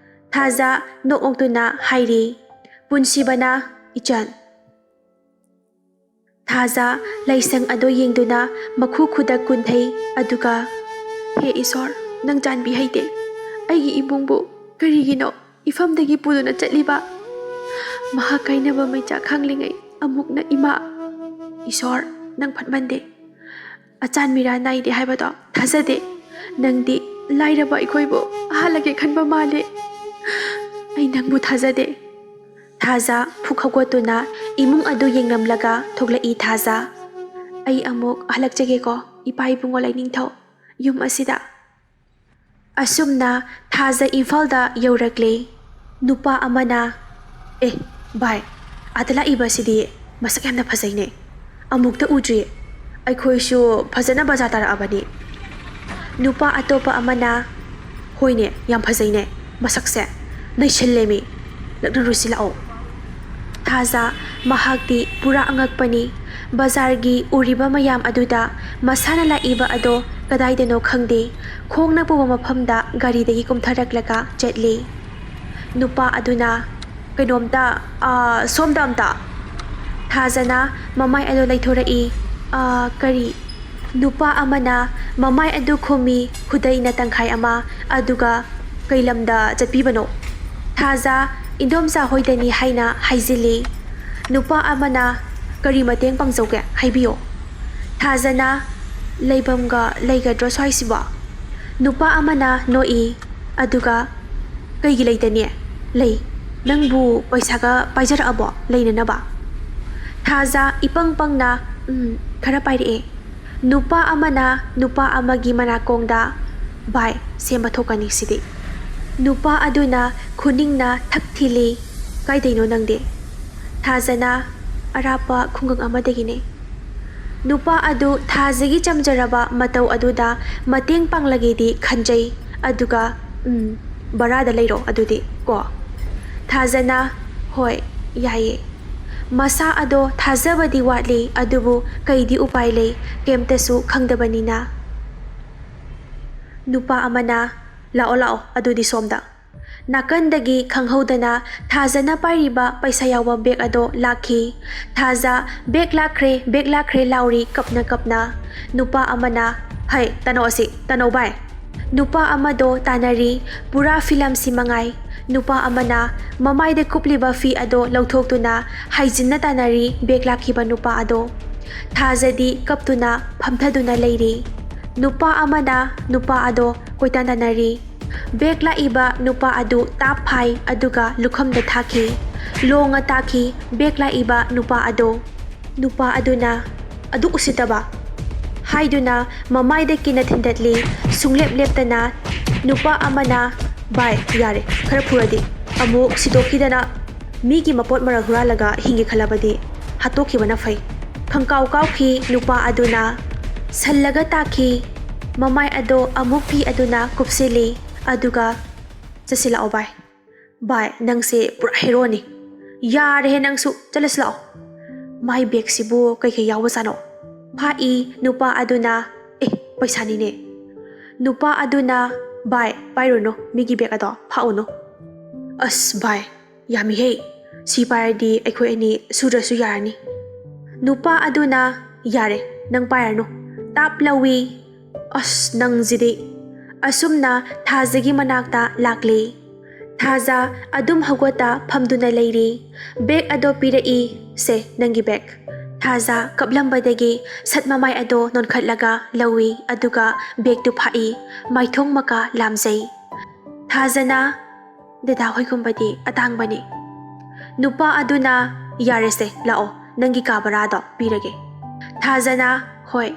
ꯊꯥꯖ ꯅꯣꯛ ꯅꯣꯛꯇꯨꯅ ꯍꯥꯏꯔꯤ꯫ ꯄꯨꯟꯁꯤꯕꯅ, "ꯏꯆꯟ꯫" ꯊꯥꯖ ꯂꯥꯏꯁꯪ ꯑꯗꯨ ꯌꯦꯡꯗꯨꯅ ꯃꯈꯨ ꯈꯨꯗꯛ ꯀꯨꯟꯊꯩ, ꯑꯗꯨꯒ, "ꯍꯦ ꯏꯁꯣꯔ, ꯅꯪ ꯆꯥꯟꯕꯤ ꯍꯩꯇꯦ꯫ ꯑꯩꯒꯤ ꯏꯕꯨꯡꯕꯨ ꯀꯔꯤꯒꯤꯅꯣ ꯏꯐꯝꯗꯒꯤ ꯄꯨꯗꯨꯅ ꯆꯠꯂꯤꯕ? ꯃꯍꯥꯛ ꯀꯥꯏꯅꯕ ꯃꯩꯆꯥꯛ ꯈꯥꯡꯂꯤꯉꯩ ꯑꯃꯨꯛꯅ ꯏꯃꯥ꯫ ꯏꯁꯣꯔ, ꯅꯪ ꯐꯠꯃꯟꯗꯦ꯫ ꯑꯆꯥꯟ ꯃꯤꯔꯥꯟ ꯅꯥꯏꯗꯦ ꯍꯥꯏꯕꯗꯣ ꯊꯥꯖꯗꯦ꯫ ꯅꯪꯗꯤ ꯂꯥꯏꯔꯕ ꯑꯩꯈꯣꯏꯕꯨ ꯍꯥꯠꯂꯒꯦ ꯈꯟꯕ ꯃꯥꯜꯂꯦ꯫ ꯑꯩ ꯅꯪꯕꯨ ꯊꯥꯖꯗꯦ꯫" ꯊꯥꯖ ꯐꯨꯛ ꯍꯧꯒꯠꯇꯨꯅ ꯏꯃꯨꯡ ꯑꯗꯨ ꯌꯦꯡꯂꯝꯂꯒ ꯊꯣꯛꯂꯛꯏ ꯊꯥꯖ꯫ "ꯑꯩ ꯑꯃꯨꯛ ꯍꯜꯂꯛꯆꯒꯦꯀꯣ, ꯏꯄꯥ ꯏꯕꯨꯡꯉꯣ ꯂꯥꯏꯅꯤꯡꯊꯧ, ꯌꯨꯝ ꯑꯁꯤꯗ"꯫ ꯑꯁꯨꯝꯅ ꯊꯥꯖ ꯏꯝꯐꯥꯜꯗ ꯌꯧꯔꯛꯂꯦ꯫ ꯅꯨꯄꯥ ꯑꯃꯅ, "ꯑꯦ, ꯚꯥꯏ, ꯑꯥꯗ ꯂꯥꯛꯏꯕ ꯑꯁꯤꯗꯤ ꯃꯁꯛ ꯌꯥꯝꯅ ꯐꯖꯩꯅꯦ꯫ ꯑꯃꯨꯛꯇ ꯎꯗ꯭ꯔꯤ꯫ ꯑꯩꯈꯣꯏꯁꯨ ꯐꯖꯅ ꯕꯖꯥꯔ ꯇꯥꯔꯛꯑꯕꯅꯤ"꯫ ꯅꯨꯄꯥ ꯑꯇꯣꯞꯄ ꯑꯃꯅ, "ꯍꯣꯏꯅꯦ, ꯌꯥꯝ ꯐꯖꯩꯅꯦ꯫ ꯃꯁꯛꯁꯦ ꯅꯩꯁꯤꯜꯂꯦꯃꯤ꯫ ꯂꯛꯅꯔꯨꯁꯤ ꯂꯥꯛꯑꯣ"꯫ ꯊꯥꯖ, ꯃꯍꯥꯛꯇꯤ ꯄꯨꯔꯥ ꯑꯉꯛꯄꯅꯤ꯫ ꯕꯖꯥꯔꯒꯤ ꯎꯔꯤꯕ ꯃꯌꯥꯝ ꯑꯗꯨꯗ ꯃꯁꯥꯅ ꯂꯥꯛꯏꯕ ꯑꯗꯣ ꯀꯗꯥꯏꯗꯅꯣ ꯈꯪꯗꯦ꯫ ꯈꯣꯡꯅ ꯄꯨꯕ ꯃꯐꯝꯗ ꯒꯥꯔꯤꯗꯒꯤ ꯀꯨꯝꯊꯔꯛꯂꯒ ꯆꯠꯂꯤ꯫ ꯅꯨꯄꯥ ꯑꯗꯨꯅ, "ꯀꯩꯅꯣꯝꯇ, ꯑꯥ, ꯁꯣꯝꯗ ꯑꯝꯇ"꯫ ꯊꯥꯖꯅ ꯃꯃꯥꯏ ꯑꯗꯨ ꯂꯩꯊꯣꯔꯛꯏ꯫ "ꯑꯥ, ꯀꯔꯤ?" ꯅꯨꯄꯥ ꯑꯃꯅ ꯃꯃꯥꯏ ꯑꯗꯨ ꯈꯨꯝꯃꯤ, ꯈꯨꯗꯩꯅ ꯇꯪꯈꯥꯏ ꯑꯃ, ꯑꯗꯨꯒ, "ꯀꯩ ꯂꯝꯗ ꯆꯠꯄꯤꯕꯅꯣ?" ꯊꯥꯖ, "ꯏꯟꯗꯣꯝꯆꯥ ꯍꯣꯏꯗꯅꯤ" ꯍꯥꯏꯅ ꯍꯥꯏꯖꯤꯜꯂꯤ꯫ ꯅꯨꯄꯥ ꯑꯃꯅ, "ꯀꯔꯤ ꯃꯇꯦꯡ ꯄꯥꯡꯖꯧꯒꯦ? ꯍꯥꯏꯕꯤꯌꯣ"꯫ ꯊꯥꯖꯅ, "ꯂꯩꯐꯝꯒ ꯂꯩꯒꯗ꯭ꯔꯣ ꯁ꯭ꯋꯥꯏꯁꯤꯕꯣ?" ꯅꯨꯄꯥ ꯑꯃꯅ ꯅꯣꯛꯏ, ꯑꯗꯨꯒ, "ꯀꯩꯒꯤ ꯂꯩꯇꯅꯤ? ꯂꯩ꯫ ꯅꯪꯕꯨ ꯄꯩꯁꯥꯒ ꯄꯥꯏꯖꯔꯛꯑꯕꯣ ꯂꯩꯅꯅꯕ?" ꯊꯥꯖ ꯏꯄꯪ ꯄꯪꯅ, "ꯎꯝ, ꯈꯔ ꯄꯥꯏꯔꯛꯑꯦ"꯫ ꯅꯨꯄꯥ ꯑꯃꯅ ꯅꯨꯄꯥ ꯑꯃꯒꯤ ꯃꯅꯥꯀꯣꯡꯗ, "ꯚꯥꯏ, ꯁꯦꯝꯕ ꯊꯣꯛꯀꯅꯤ ꯁꯤꯗꯤ"꯫ ꯅꯨꯄꯥ ꯑꯗꯨꯅ ꯈꯨꯅꯤꯡꯅ ꯊꯛ ꯊꯤꯜꯂꯤ, "ꯀꯥꯏꯗꯩꯅꯣ ꯅꯪꯗꯤ?" ꯊꯥꯖꯅ, "ꯑꯔꯥꯞꯄ ꯈꯨꯡꯒꯪ ꯑꯃꯗꯒꯤꯅꯦ"꯫ ꯅꯨꯄꯥ ꯑꯗꯨ ꯊꯥꯖꯒꯤ ꯆꯝꯖꯔꯕ ꯃꯇꯧ ꯑꯗꯨꯗ ꯃꯇꯦꯡ ꯄꯥꯡꯂꯒꯦꯗꯤ ꯈꯟꯖꯩ, ꯑꯗꯨꯒ, "ꯎꯝ, ꯚꯔꯥꯗ ꯂꯩꯔꯣ ꯑꯗꯨꯗꯤ ꯀꯣ"꯫ ꯊꯥꯖꯅ, "ꯍꯣꯏ, ꯌꯥꯏꯌꯦ"꯫ ꯃꯁꯥ ꯑꯗꯣ ꯊꯥꯖꯕꯗꯤ ꯋꯥꯠꯂꯤ, ꯑꯗꯨꯕꯨ ꯀꯩꯗꯤ ꯎꯄꯥꯏ ꯂꯩ, ꯀꯩꯝꯇꯁꯨ ꯈꯪꯗꯕꯅꯤꯅ꯫ ꯅꯨꯄꯥ ꯑꯃꯅ, "ꯂꯥꯛꯑꯣ, ꯂꯥꯛꯑꯣ, ꯑꯗꯨꯗꯤ ꯁꯣꯝꯗ"꯫ ꯅꯥꯀꯟꯗꯒꯤ ꯈꯪꯍꯧꯗꯅ ꯊꯥꯖꯅ ꯄꯥꯏꯔꯤꯕ ꯄꯩꯁꯥ ꯌꯥꯎꯕ ꯕꯦꯒ ꯑꯗꯣ ꯂꯥꯛꯈꯤ꯫ ꯊꯥꯖ, "ꯕꯦꯒ ꯂꯥꯛꯈ꯭ꯔꯦ, ꯕꯦꯒ ꯂꯥꯛꯈ꯭ꯔꯦ" ꯂꯥꯎꯔꯤ ꯀꯞꯅ ꯀꯞꯅ꯫ ꯅꯨꯄꯥ ꯑꯃꯅ, "ꯍꯩ, ꯇꯥꯅꯧ ꯑꯁꯤ, ꯇꯥꯅꯧ ꯚꯥꯏ"꯫ ꯅꯨꯄꯥ ꯑꯃꯗꯣ ꯇꯥꯟꯅꯔꯤ, ꯄꯨꯔꯥ ꯐꯤꯂꯝꯁꯤ ꯃꯉꯥꯏ꯫ ꯅꯨꯄꯥ ꯑꯃꯅ ꯃꯃꯥꯏꯗ ꯀꯨꯞꯂꯤꯕ ꯐꯤ ꯑꯗꯣ ꯂꯧꯊꯣꯛꯇꯨꯅ ꯍꯥꯏꯖꯤꯟꯅ ꯇꯥꯟꯅꯔꯤ ꯕꯦꯒ ꯂꯥꯛꯈꯤꯕ ꯅꯨꯄꯥ ꯑꯗꯣ꯫ ꯊꯥꯖꯗꯤ ꯀꯞꯇꯨꯅ ꯐꯝꯊꯗꯨꯅ ꯂꯩꯔꯤ꯫ ꯅꯨꯄꯥ ꯑꯃꯅ ꯅꯨꯄꯥ ꯑꯗꯣ ꯀꯣꯏꯇꯥꯟ ꯇꯥꯟꯅꯔꯤ꯫ ꯕꯦꯛ ꯂꯥꯛꯏꯕ ꯅꯨꯄꯥ ꯑꯗꯨ ꯇꯥꯞ ꯐꯥꯏ ꯑꯗꯨꯒ ꯂꯨꯈꯝꯗ ꯊꯥꯈꯤ꯫ ꯂꯣꯡꯅ ꯇꯥꯈꯤ ꯕꯦꯛ ꯂꯥꯛꯏꯕ ꯅꯨꯄꯥ ꯑꯗꯨ꯫ ꯅꯨꯄꯥ ꯑꯗꯨꯅ, "ꯑꯗꯨꯛ ꯎꯁꯤꯠꯇꯕ!" ꯍꯥꯏꯗꯨꯅ ꯃꯃꯥꯏꯗ ꯀꯤꯟꯅ ꯊꯤꯟꯗꯠꯂꯤ꯫ ꯁꯨꯡꯂꯦꯞ ꯂꯦꯞꯇꯅ ꯅꯨꯄꯥ ꯑꯃꯅ, "ꯚꯥꯏ, ꯌꯥꯔꯦ, ꯈꯔ ꯐꯨꯔꯗꯤ ꯑꯃꯨꯛ ꯁꯤꯗꯣꯛꯈꯤꯗꯅ, ꯃꯤꯒꯤ ꯃꯄꯣꯠ ꯃꯔꯜ ꯍꯨꯔꯥꯜꯂꯒ ꯍꯤꯡꯒꯦ ꯈꯜꯂꯕꯗꯤ ꯍꯥꯠꯇꯣꯛꯈꯤꯕꯅ ꯐꯩ"꯫ ꯈꯪꯀꯥꯎ ꯀꯥꯎꯈꯤ ꯅꯨꯄꯥ ꯑꯗꯨꯅ꯫ ꯁꯜꯂꯒ ꯇꯥꯈꯤ꯫ ꯃꯃꯥꯏ ꯑꯗꯣ ꯑꯃꯨꯛ ꯐꯤ ꯑꯗꯨꯅ ꯀꯨꯞꯁꯤꯜꯂꯤ꯫ ꯑꯗꯨꯒ, "ꯆꯠꯁꯤꯜꯂꯛꯑꯣ ꯚꯥꯏ꯫ ꯚꯥꯏ, ꯅꯪꯁꯦ ꯄꯨꯔꯥ ꯍꯦꯔꯣꯅꯤ꯫ ꯌꯥꯔꯦꯍꯦ ꯅꯪꯁꯨ, ꯆꯠꯂꯁꯤ ꯂꯥꯛꯑꯣ꯫ ꯃꯥꯏ ꯕꯦꯒꯁꯤꯕꯨ ꯀꯩꯀꯩ ꯌꯥꯎꯕꯖꯥꯠꯅꯣ?" ꯐꯥꯛꯏ ꯅꯨꯄꯥ ꯑꯗꯨꯅ꯫ "ꯑꯦ, ꯄꯩꯁꯥꯅꯤꯅꯦ"꯫ ꯅꯨꯄꯥ ꯑꯗꯨꯅ, "ꯚꯥꯏ, ꯄꯥꯏꯔꯨꯅꯨ ꯃꯤꯒꯤ ꯕꯦꯒ ꯑꯗꯣ, ꯐꯥꯛꯎꯅꯨ"꯫ "ꯑꯁ ꯚꯥꯏ, ꯌꯥꯝꯃꯤꯍꯦ꯫ ꯁꯤ ꯄꯥꯏꯔꯗꯤ ꯑꯩꯈꯣꯏ ꯑꯅꯤ ꯁꯨꯗ꯭ꯔꯁꯨ ꯌꯥꯔꯅꯤ"꯫ ꯅꯨꯄꯥ ꯑꯗꯨꯅ, "ꯌꯥꯔꯦ, ꯅꯪ ꯄꯥꯏꯔꯅꯨ"꯫ ꯇꯥꯞ ꯂꯧꯏ꯫ "ꯑꯁ, ꯅꯪꯁꯤꯗꯤ"꯫ ꯑꯁꯨꯝꯅ ꯊꯥꯖꯒꯤ ꯃꯅꯥꯛꯇ ꯂꯥꯛꯂꯤ꯫ ꯊꯥꯖ ꯑꯗꯨꯝ ꯍꯧꯒꯠꯇ ꯐꯝꯗꯨꯅ ꯂꯩꯔꯤ꯫ ꯕꯦꯒ ꯑꯗꯣ ꯄꯤꯔꯛꯏ꯫ "ꯁꯦ, ꯅꯪꯒꯤ ꯕꯦꯒ"꯫ ꯊꯥꯖ ꯀꯞꯂꯝꯕꯗꯒꯤ ꯁꯠ ꯃꯃꯥꯏ ꯑꯗꯣ ꯅꯣꯟꯈꯠꯂꯒ ꯂꯧꯏ, ꯑꯗꯨꯒ ꯕꯦꯒꯇꯨ ꯐꯥꯛꯏ꯫ ꯃꯥꯏꯊꯣꯡ ꯃꯀꯥ ꯂꯥꯝꯖꯩ꯫ ꯊꯥꯖꯅ, "ꯗꯗꯥ ꯍꯣꯏꯒꯨꯝꯕꯗꯤ ꯑꯇꯥꯡꯕꯅꯤ"꯫ ꯅꯨꯄꯥ ꯑꯗꯨꯅ, "ꯌꯥꯔꯦꯁꯦ, ꯂꯥꯛꯑꯣ, ꯅꯪꯒꯤ ꯀꯥ ꯚꯔꯥꯗꯣ ꯄꯤꯔꯒꯦ"꯫ ꯊꯥꯖꯅ, "ꯍꯣꯏ"꯫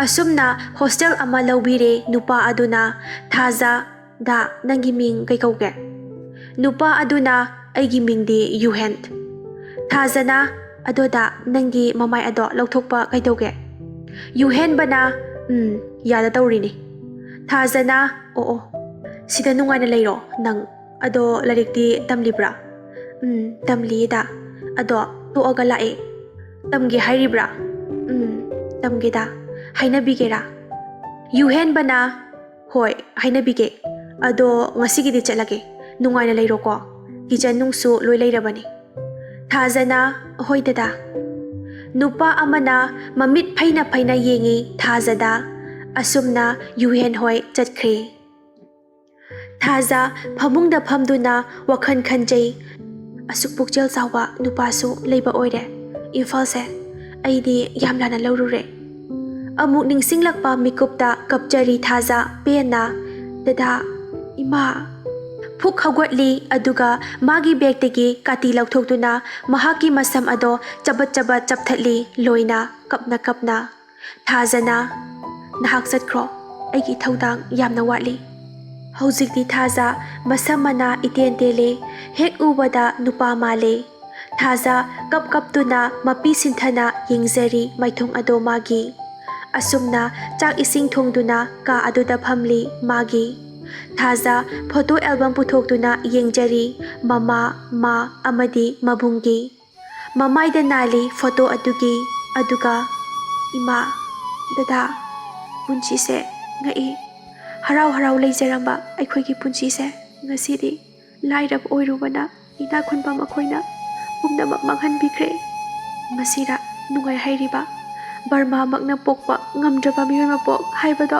ꯑꯁꯨꯝꯅ ꯍꯣꯁꯇꯦꯜ ꯑꯃ ꯂꯧꯕꯤꯔꯦ ꯅꯨꯄꯥ ꯑꯗꯨꯅ꯫ ꯊꯥꯖ, "ꯗꯥ, ꯅꯪꯒꯤ ꯃꯤꯡ ꯀꯩ ꯀꯧꯒꯦ?" ꯅꯨꯄꯥ ꯑꯗꯨꯅ, "ꯑꯩꯒꯤ ꯃꯤꯡꯗꯤ ꯌꯨꯍꯦꯟ"꯫ ꯊꯥꯖꯅ, "ꯑꯗꯣ ꯗꯥ, ꯅꯪꯒꯤ ꯃꯃꯥꯏ ꯑꯗꯣ ꯂꯧꯊꯣꯛꯄ ꯀꯩꯗꯧꯒꯦ?" ꯌꯨꯍꯦꯟꯕꯅ, "ꯎꯝ, ꯌꯥꯗ ꯇꯧꯔꯤꯅꯤ"꯫ ꯊꯥꯖꯅ, "ꯑꯣ ꯑꯣ, ꯁꯤꯗ ꯅꯨꯡꯉꯥꯏꯅ ꯂꯩꯔꯣ ꯅꯪ꯫ ꯑꯗꯣ ꯂꯥꯏꯔꯤꯛꯇꯤ ꯇꯝꯂꯤꯕ꯭ꯔꯥ?" "ꯎꯝ, ꯇꯝꯂꯤꯌꯦ ꯗꯥ꯫ ꯑꯗꯣ ꯇꯣꯛꯑꯒ ꯂꯥꯛꯑꯦ"꯫ "ꯇꯝꯒꯦ ꯍꯥꯏꯔꯤꯕ꯭ꯔꯥ?" "ꯎꯝ, ꯇꯝꯒꯦ ꯗꯥ꯫ ꯍꯥꯏꯅꯕꯤꯒꯦꯔꯥ?" ꯌꯨꯍꯦꯟꯕꯅ, "ꯍꯣꯏ, ꯍꯥꯏꯅꯕꯤꯒꯦ꯫ ꯑꯗꯣ ꯉꯁꯤꯒꯤꯗꯤ ꯆꯠꯂꯒꯦ꯫ ꯅꯨꯡꯉꯥꯏꯅ ꯂꯩꯔꯣꯀꯣ꯫ ꯀꯤꯆꯟ ꯅꯨꯡꯁꯨ ꯂꯣꯏ ꯂꯩꯔꯕꯅꯤ"꯫ ꯊꯥꯖꯅ, "ꯍꯣꯏ ꯗꯗꯥ"꯫ ꯅꯨꯄꯥ ꯑꯃꯅ ꯃꯃꯤꯠ ꯐꯩꯅ ꯐꯩꯅ ꯌꯦꯡꯉꯤ ꯊꯥꯖꯗ꯫ ꯑꯁꯨꯝꯅ ꯌꯨꯍꯦꯟ ꯍꯣꯏ ꯆꯠꯈ꯭ꯔꯦ꯫ ꯊꯥꯖ ꯐꯃꯨꯡꯗ ꯐꯝꯗꯨꯅ ꯋꯥꯈꯜ ꯈꯟꯖꯩ꯫ "ꯑꯁꯨꯛ ꯄꯨꯛꯆꯦꯜ ꯆꯥꯎꯕ ꯅꯨꯄꯥꯁꯨ ꯂꯩꯕ ꯑꯣꯏꯔꯦ ꯏꯝꯐꯥꯜꯁꯦ꯫ ꯑꯩꯗꯤ ꯌꯥꯝ ꯂꯥꯟꯅ ꯂꯧꯔꯨꯔꯦ"꯫ ꯑꯃꯨꯛ ꯅꯤꯡꯁꯤꯡꯂꯛꯄ ꯃꯤꯀꯨꯞꯇ ꯀꯞꯆꯔꯤ ꯊꯥꯖ ꯄꯦꯟꯅ꯫ "ꯗꯗꯥ, "ꯏꯃꯥ!" ꯐꯨꯛ ꯍꯧꯒꯠꯂꯤ, ꯑꯗꯨꯒ ꯃꯥꯒꯤ ꯕꯦꯒꯇꯒꯤ ꯀꯥꯇꯤ ꯂꯧꯊꯣꯛꯇꯨꯅ ꯃꯍꯥꯛꯀꯤ ꯃꯁꯝ ꯑꯗꯣ ꯆꯕꯠ ꯆꯕꯠ ꯆꯞꯊꯠꯂꯤ, ꯂꯣꯏꯅ ꯀꯞꯅ ꯀꯞꯅ꯫ ꯊꯥꯖꯅ, "ꯅꯍꯥꯛ ꯆꯠꯈ꯭ꯔꯣ, ꯑꯩꯒꯤ ꯊꯧꯗꯥꯡ ꯌꯥꯝꯅ ꯋꯥꯠꯂꯤ"꯫ ꯍꯧꯖꯤꯛꯇꯤ ꯊꯥꯖ ꯃꯁꯝ ꯃꯅꯥ ꯏꯇꯦꯟ ꯇꯦꯜꯂꯦ, ꯍꯦꯛ ꯎꯕꯗ ꯅꯨꯄꯥ ꯃꯥꯜꯂꯦ꯫ ꯊꯥꯖ ꯀꯞ ꯀꯞꯇꯨꯅ ꯃꯄꯤ ꯁꯤꯟꯊꯅ ꯌꯦꯡꯖꯔꯤ ꯃꯥꯏꯊꯣꯡ ꯑꯗꯣ ꯃꯥꯒꯤ꯫ ꯑꯁꯨꯝꯅ ꯆꯥꯛ ꯏꯁꯤꯡ ꯊꯣꯡꯗꯨꯅ ꯀꯥ ꯑꯗꯨꯗ ꯐꯝꯂꯤ ꯃꯥꯒꯤ꯫ ꯊꯥꯖ ꯐꯣꯇꯣ ꯑꯦꯜꯕꯝ ꯄꯨꯊꯣꯛꯇꯨꯅ ꯌꯦꯡꯖꯔꯤ ꯃꯃꯥ, ꯃꯥ ꯑꯃꯗꯤ ꯃꯕꯨꯡꯒꯤ꯫ ꯃꯃꯥꯏꯗ ꯅꯥꯜꯂꯤ ꯐꯣꯇꯣ ꯑꯗꯨꯒꯤ, ꯑꯗꯨꯒ, "ꯏꯃꯥ, ꯗꯗꯥ, ꯄꯨꯟꯁꯤꯁꯦ ꯉꯛꯏ꯫ ꯍꯔꯥꯎ ꯍꯔꯥꯎ ꯂꯩꯖꯔꯝꯕ ꯑꯩꯈꯣꯏꯒꯤ ꯄꯨꯟꯁꯤꯁꯦ ꯉꯁꯤꯗꯤ ꯂꯥꯏꯔꯕ ꯑꯣꯏꯔꯨꯕꯅ ꯏꯅꯥꯛ ꯈꯨꯟꯕ ꯃꯈꯣꯏꯅ ꯄꯨꯝꯅꯃꯛ ꯃꯥꯡꯍꯟꯕꯤꯈ꯭ꯔꯦ꯫ ꯃꯁꯤꯔꯥ ꯅꯨꯡꯉꯥꯏ ꯍꯥꯏꯔꯤꯕ? ꯕꯔꯃꯥꯃꯛꯅ ꯄꯣꯛꯄ ꯉꯝꯗ꯭ꯔꯕ ꯃꯤꯑꯣꯏ ꯃꯄꯣꯛ ꯍꯥꯏꯕꯗꯣ꯫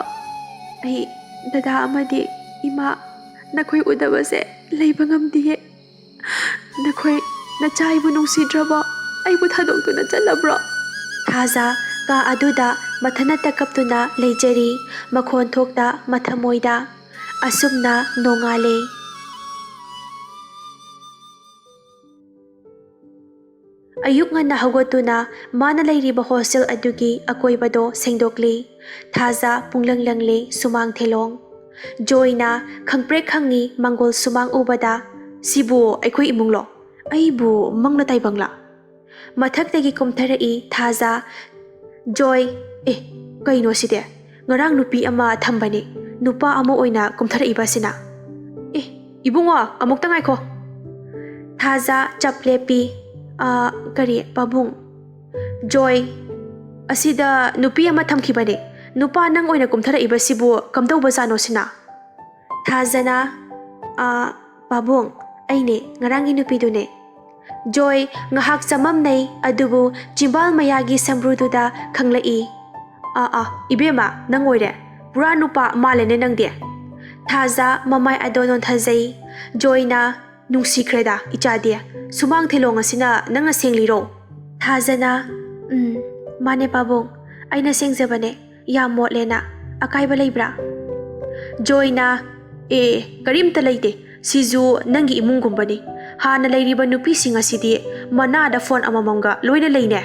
ꯑꯩ, ꯗꯗꯥ ꯑꯃꯗꯤ ꯏꯃꯥ, ꯅꯈꯣꯏ ꯎꯗꯕꯁꯦ ꯂꯩꯕ ꯉꯝꯗꯤꯌꯦ꯫ ꯅꯈꯣꯏ ꯅꯆꯥ ꯑꯩꯕꯨ ꯅꯨꯡꯁꯤꯗ꯭ꯔꯕꯣ? ꯑꯩꯕꯨ ꯊꯥꯗꯣꯛꯇꯨꯅ ꯆꯠꯂꯕ꯭ꯔꯣ?" ꯊꯥꯖ ꯀꯥ ꯑꯗꯨꯗ ꯃꯊꯟꯅꯇ ꯀꯞꯇꯨꯅ ꯂꯩꯖꯔꯤ, ꯃꯈꯣꯟ ꯊꯣꯛꯇ ꯃꯊꯃꯣꯏꯗ꯫ ꯑꯁꯨꯝꯅ ꯅꯣꯡꯉꯥꯜꯂꯦ꯫ ꯑꯌꯨꯛ ꯉꯟꯅ ꯍꯧꯒꯠꯇꯨꯅ ꯃꯥꯅ ꯂꯩꯔꯤꯕ ꯍꯣꯁꯇꯦꯜ ꯑꯗꯨꯒꯤ ꯑꯀꯣꯏꯕꯗꯣ ꯁꯦꯡꯗꯣꯛꯂꯤ꯫ ꯊꯥꯖ ꯄꯨꯡꯂꯪ ꯂꯪꯂꯦ ꯁꯨꯃꯥꯡ ꯊꯦꯂꯣꯡ꯫ ꯖꯣꯏꯅ ꯈꯪꯄ꯭ꯔꯦꯛ ꯈꯪꯉꯤ ꯃꯪꯒꯣꯜ ꯁꯨꯃꯥꯡ ꯎꯕꯗ꯫ "ꯁꯤꯕꯨ ꯑꯩꯈꯣꯏ ꯏꯃꯨꯡꯂꯣ? ꯑꯩꯕꯨ ꯃꯪꯂ ꯇꯥꯏꯕꯪꯂ?" ꯃꯊꯛꯇꯒꯤ ꯀꯨꯝꯊꯔꯛꯏ ꯊꯥꯖ꯫ ꯖꯣꯏ, "ꯑꯦ, ꯀꯩꯅꯣ ꯁꯤꯗꯤ? ꯉꯔꯥꯡ ꯅꯨꯄꯤ ꯑꯃ ꯊꯝꯕꯅꯤ, ꯅꯨꯄꯥ ꯑꯃ ꯑꯣꯏꯅ ꯀꯨꯝꯊꯔꯛꯏꯕ ꯑꯁꯤꯅ꯫ ꯑꯦ, ꯏꯕꯨꯡꯉꯣ, ꯑꯃꯨꯛꯇ ꯉꯥꯏꯈꯣ꯫" ꯊꯥꯖ ꯆꯞ ꯂꯦꯞꯄꯤ꯫ "ꯑ, ꯀꯔꯤ, ꯄꯥꯕꯨꯡ?" ꯖꯣꯏ, "ꯑꯁꯤꯗ ꯅꯨꯄꯤ ꯑꯃ ꯊꯝꯈꯤꯕꯅꯦ, ꯅꯨꯄꯥ ꯅꯪ ꯑꯣꯏꯅ ꯀꯨꯝꯊꯔꯛꯏꯕꯁꯤꯕꯨ ꯀꯝꯗꯧꯕꯖꯥꯠꯅꯣ ꯁꯤꯅ?" ꯊꯥꯖꯅ, "ꯑ, ꯄꯥꯕꯨꯡ, ꯑꯩꯅꯦ, ꯉꯔꯥꯡꯒꯤ ꯅꯨꯄꯤꯗꯨꯅꯦ꯫" ꯖꯣꯏ ꯉꯥꯏꯍꯥꯛ ꯆꯃꯝꯅꯩ, ꯑꯗꯨꯕꯨ ꯆꯤꯝꯕꯥꯜ ꯃꯌꯥꯒꯤ ꯁꯝꯕ꯭ꯔꯨꯗꯨꯗ ꯈꯪꯂꯛꯏ꯫ "ꯑꯥ, ꯑꯥ, ꯏꯕꯦꯝꯃ, ꯅꯪ ꯑꯣꯏꯔꯦ꯫ ꯄꯨꯔꯥ ꯅꯨꯄꯥ ꯃꯥꯜꯂꯦꯅꯦ ꯅꯪꯗꯤ꯫" ꯊꯥꯖ ꯃꯃꯥꯏ ꯑꯗꯣ ꯅꯣꯟꯊꯖꯩ꯫ ꯖꯣꯏꯅ, "ꯅꯨꯡꯁꯤꯈ꯭ꯔꯦꯗ, ꯏꯆꯥꯗꯤ꯫ ꯁꯨꯃꯥꯡ ꯊꯦꯂꯣꯡ ꯑꯁꯤꯅ ꯅꯪꯅ ꯁꯦꯡꯂꯤꯔꯣ?" ꯊꯥꯖꯅ, "ꯎꯝ, ꯃꯥꯅꯦ ꯄꯥꯕꯨꯡ, ꯑꯩꯅ ꯁꯦꯡꯖꯕꯅꯦ꯫ ꯌꯥꯝ ꯃꯣꯠꯂꯦꯅ꯫ ꯑꯀꯥꯏꯕ ꯂꯩꯕ꯭ꯔꯥ?" ꯖꯣꯏꯅ, ꯑꯦ, ꯀꯔꯤꯝꯇ ꯂꯩꯇꯦ꯫ ꯁꯤꯁꯨ ꯅꯪꯒꯤ ꯏꯃꯨꯡꯒꯨꯝꯕꯅꯤ꯫ ꯍꯥꯟꯅ ꯂꯩꯔꯤꯕ ꯅꯨꯄꯤꯁꯤꯡ ꯑꯁꯤꯗꯤ ꯃꯅꯥꯗ ꯐꯣꯟ ꯑꯃꯃꯝꯒ ꯂꯣꯏꯅ ꯂꯩꯅꯦ꯫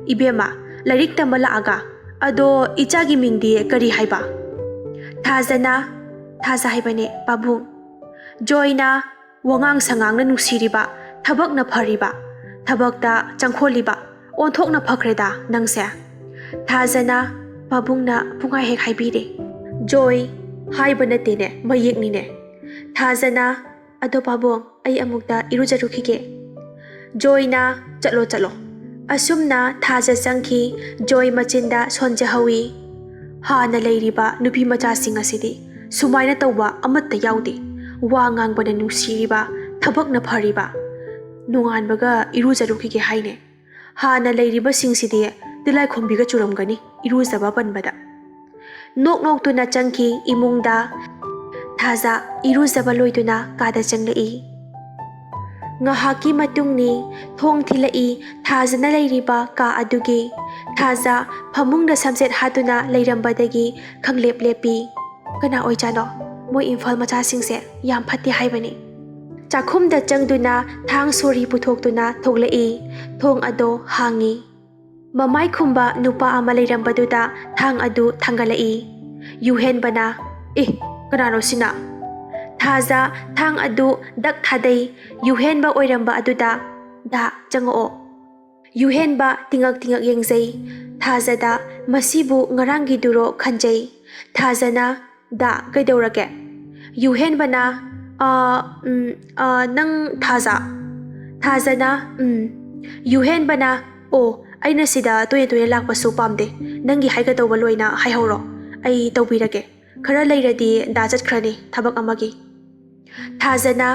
ꯏꯕꯦꯝꯃ, ꯂꯥꯏꯔꯤꯛ ꯇꯝꯕ ꯂꯥꯛꯑꯒ꯫ ꯑꯗꯣ ꯏꯆꯥꯒꯤ ꯃꯤꯡꯗꯤ ꯀꯔꯤ ꯍꯥꯏꯕ? ꯊꯥꯖꯅ, ꯊꯥꯖ ꯍꯥꯏꯕꯅꯦ, ꯄꯥꯕꯨꯡ꯫ ꯖꯣꯏꯅ, ꯋꯥꯉꯥꯡ ꯁꯉꯥꯡꯅ ꯅꯨꯡꯁꯤꯔꯤꯕ, ꯊꯕꯛꯅ ꯐꯔꯤꯕ, ꯊꯕꯛꯇ ꯆꯪꯈꯣꯜꯂꯤꯕ, ꯑꯣꯟꯊꯣꯛꯅ ꯐꯈ꯭ꯔꯦꯗ ꯅꯪꯁꯦ꯫ ꯊꯥꯖꯅ, ꯄꯥꯕꯨꯡꯅ ꯄꯨꯡꯍꯥꯏ ꯍꯦꯛ ꯍꯥꯏꯕꯤꯔꯦ꯫ ꯖꯣꯏ, ꯍꯥꯏꯕ ꯅꯠꯇꯦꯅꯦ, ꯃꯌꯦꯛꯅꯤꯅꯦ꯫ ꯊꯥꯖꯅ, ꯑꯗꯣ ꯄꯥꯕꯨꯡ, ꯑꯩ ꯑꯃꯨꯛꯇ ꯏꯔꯨꯖꯔꯨꯈꯤꯒꯦ꯫ ꯖꯣꯏꯅ, ꯆꯠꯂꯣ, ꯆꯠꯂꯣ꯫ ꯑꯁꯨꯝꯅ ꯊꯥꯖ ꯆꯪꯈꯤ꯫ ꯖꯣꯏ ꯃꯆꯤꯟꯗ ꯁꯣꯟꯖꯍꯧꯏ꯫ ꯍꯥꯟꯅ ꯂꯩꯔꯤꯕ ꯅꯨꯄꯤ ꯃꯆꯥꯁꯤꯡ ꯑꯁꯤꯗꯤ ꯁꯨꯃꯥꯏꯅ ꯇꯧꯕ ꯑꯃꯠꯇ ꯌꯥꯎꯗꯦ꯫ ꯋꯥ ꯉꯥꯡꯕꯅ ꯅꯨꯡꯁꯤꯔꯤꯕ, ꯊꯕꯛꯅ ꯐꯔꯤꯕ꯫ ꯅꯣꯡꯉꯥꯟꯕꯒ ꯏꯔꯨꯖꯔꯨꯈꯤꯒꯦ ꯍꯥꯏꯅꯦ꯫ ꯍꯥꯟꯅ ꯂꯩꯔꯤꯕꯁꯤꯡꯁꯤꯗꯤ ꯇꯤꯜꯂꯥꯏꯈꯣꯝꯕꯤꯒ ꯆꯨꯔꯝꯒꯅꯤ ꯏꯔꯨꯖꯕ ꯄꯟꯕꯗ꯫ ꯅꯣꯛ ꯅꯣꯛꯇꯨꯅ ꯆꯪꯈꯤ ꯏꯃꯨꯡꯗ꯫ ꯊꯥꯖ ꯏꯔꯨꯖꯕ ꯂꯣꯏꯗꯨꯅ ꯀꯥꯗ ꯆꯪꯂꯛꯏ꯫ ꯉꯥꯏꯍꯥꯛꯀꯤ ꯃꯇꯨꯡꯅꯤ ꯊꯣꯡ ꯊꯤꯜꯂꯛꯏ ꯊꯥꯖꯅ ꯂꯩꯔꯤꯕ ꯀꯥ ꯑꯗꯨꯒꯤ꯫ ꯊꯥꯖ ꯐꯃꯨꯡꯗ ꯁꯝꯆꯦꯠ ꯍꯥꯠꯇꯨꯅ ꯂꯩꯔꯝꯕꯗꯒꯤ ꯈꯪꯂꯦꯞ ꯂꯦꯞꯄꯤ꯫ ꯀꯅꯥ ꯑꯣꯏꯖꯥꯠꯅꯣ? ꯃꯣꯏ ꯏꯝꯐꯥꯜ ꯃꯆꯥꯁꯤꯡꯁꯦ ꯌꯥꯝ ꯐꯠꯇꯦ ꯍꯥꯏꯕꯅꯤ꯫ ꯆꯥꯛꯈꯨꯝꯗ ꯆꯪꯗꯨꯅ ꯊꯥꯡ ꯁꯣꯔꯤ ꯄꯨꯊꯣꯛꯇꯨꯅ ꯊꯣꯛꯂꯛꯏ꯫ ꯊꯣꯡ ꯑꯗꯣ ꯍꯥꯡꯉꯤ꯫ ꯃꯃꯥꯏ ꯈꯨꯝꯕ ꯅꯨꯄꯥ ꯑꯃ ꯂꯩꯔꯝꯕꯗꯨꯗ ꯊꯥꯡ ꯑꯗꯨ ꯊꯥꯡꯒꯠꯂꯛꯏ꯫ ꯌꯨꯍꯦꯟꯕꯅ, "ꯑꯦ, ꯀꯅꯥꯅꯣ ꯁꯤꯅ?" ꯊꯥꯖ ꯊꯥꯡ ꯑꯗꯨ ꯗꯛ ꯊꯥꯗꯩ꯫ ꯌꯨꯍꯦꯟꯕ ꯑꯣꯏꯔꯝꯕ ꯑꯗꯨꯗ, "ꯗꯥ, ꯆꯪꯉꯛꯑꯣ꯫" ꯌꯨꯍꯦꯟꯕ ꯇꯤꯉꯛ ꯇꯤꯉꯛ ꯌꯦꯡꯖꯩ꯫ ꯊꯥꯖꯗ, "ꯃꯁꯤꯕꯨ ꯉꯔꯥꯡꯒꯤꯗꯨꯔꯣ?" ꯈꯟꯖꯩ꯫ ꯊꯥꯖꯅ, "ꯗꯥ, ꯀꯩꯗꯧꯔꯒꯦ?" ꯌꯨꯍꯦꯟꯕꯅ, "ꯑ, ꯎꯝ, ꯑ, ꯅꯪ ꯊꯥꯖ?" ꯊꯥꯖꯅ, "ꯎꯝ꯫" ꯌꯨꯍꯦꯟꯕꯅ, "ꯑꯣ, ꯑꯩꯅ ꯁꯤꯗ ꯇꯣꯏꯅ ꯇꯣꯏꯅ ꯂꯥꯛꯄꯁꯨ ꯄꯥꯝꯗꯦ꯫ ꯅꯪꯒꯤ ꯍꯥꯏꯒꯗꯧꯕ ꯂꯣꯏꯅ ꯍꯥꯏꯍꯧꯔꯣ꯫ ꯑꯩ ꯇꯧꯕꯤꯔꯒꯦ꯫ ꯈꯔ ꯂꯩꯔꯗꯤ ꯗꯥ ꯆꯠꯈ꯭ꯔꯅꯤ ꯊꯕꯛ ꯑꯃꯒꯤ꯫" ꯊꯥꯖꯅ,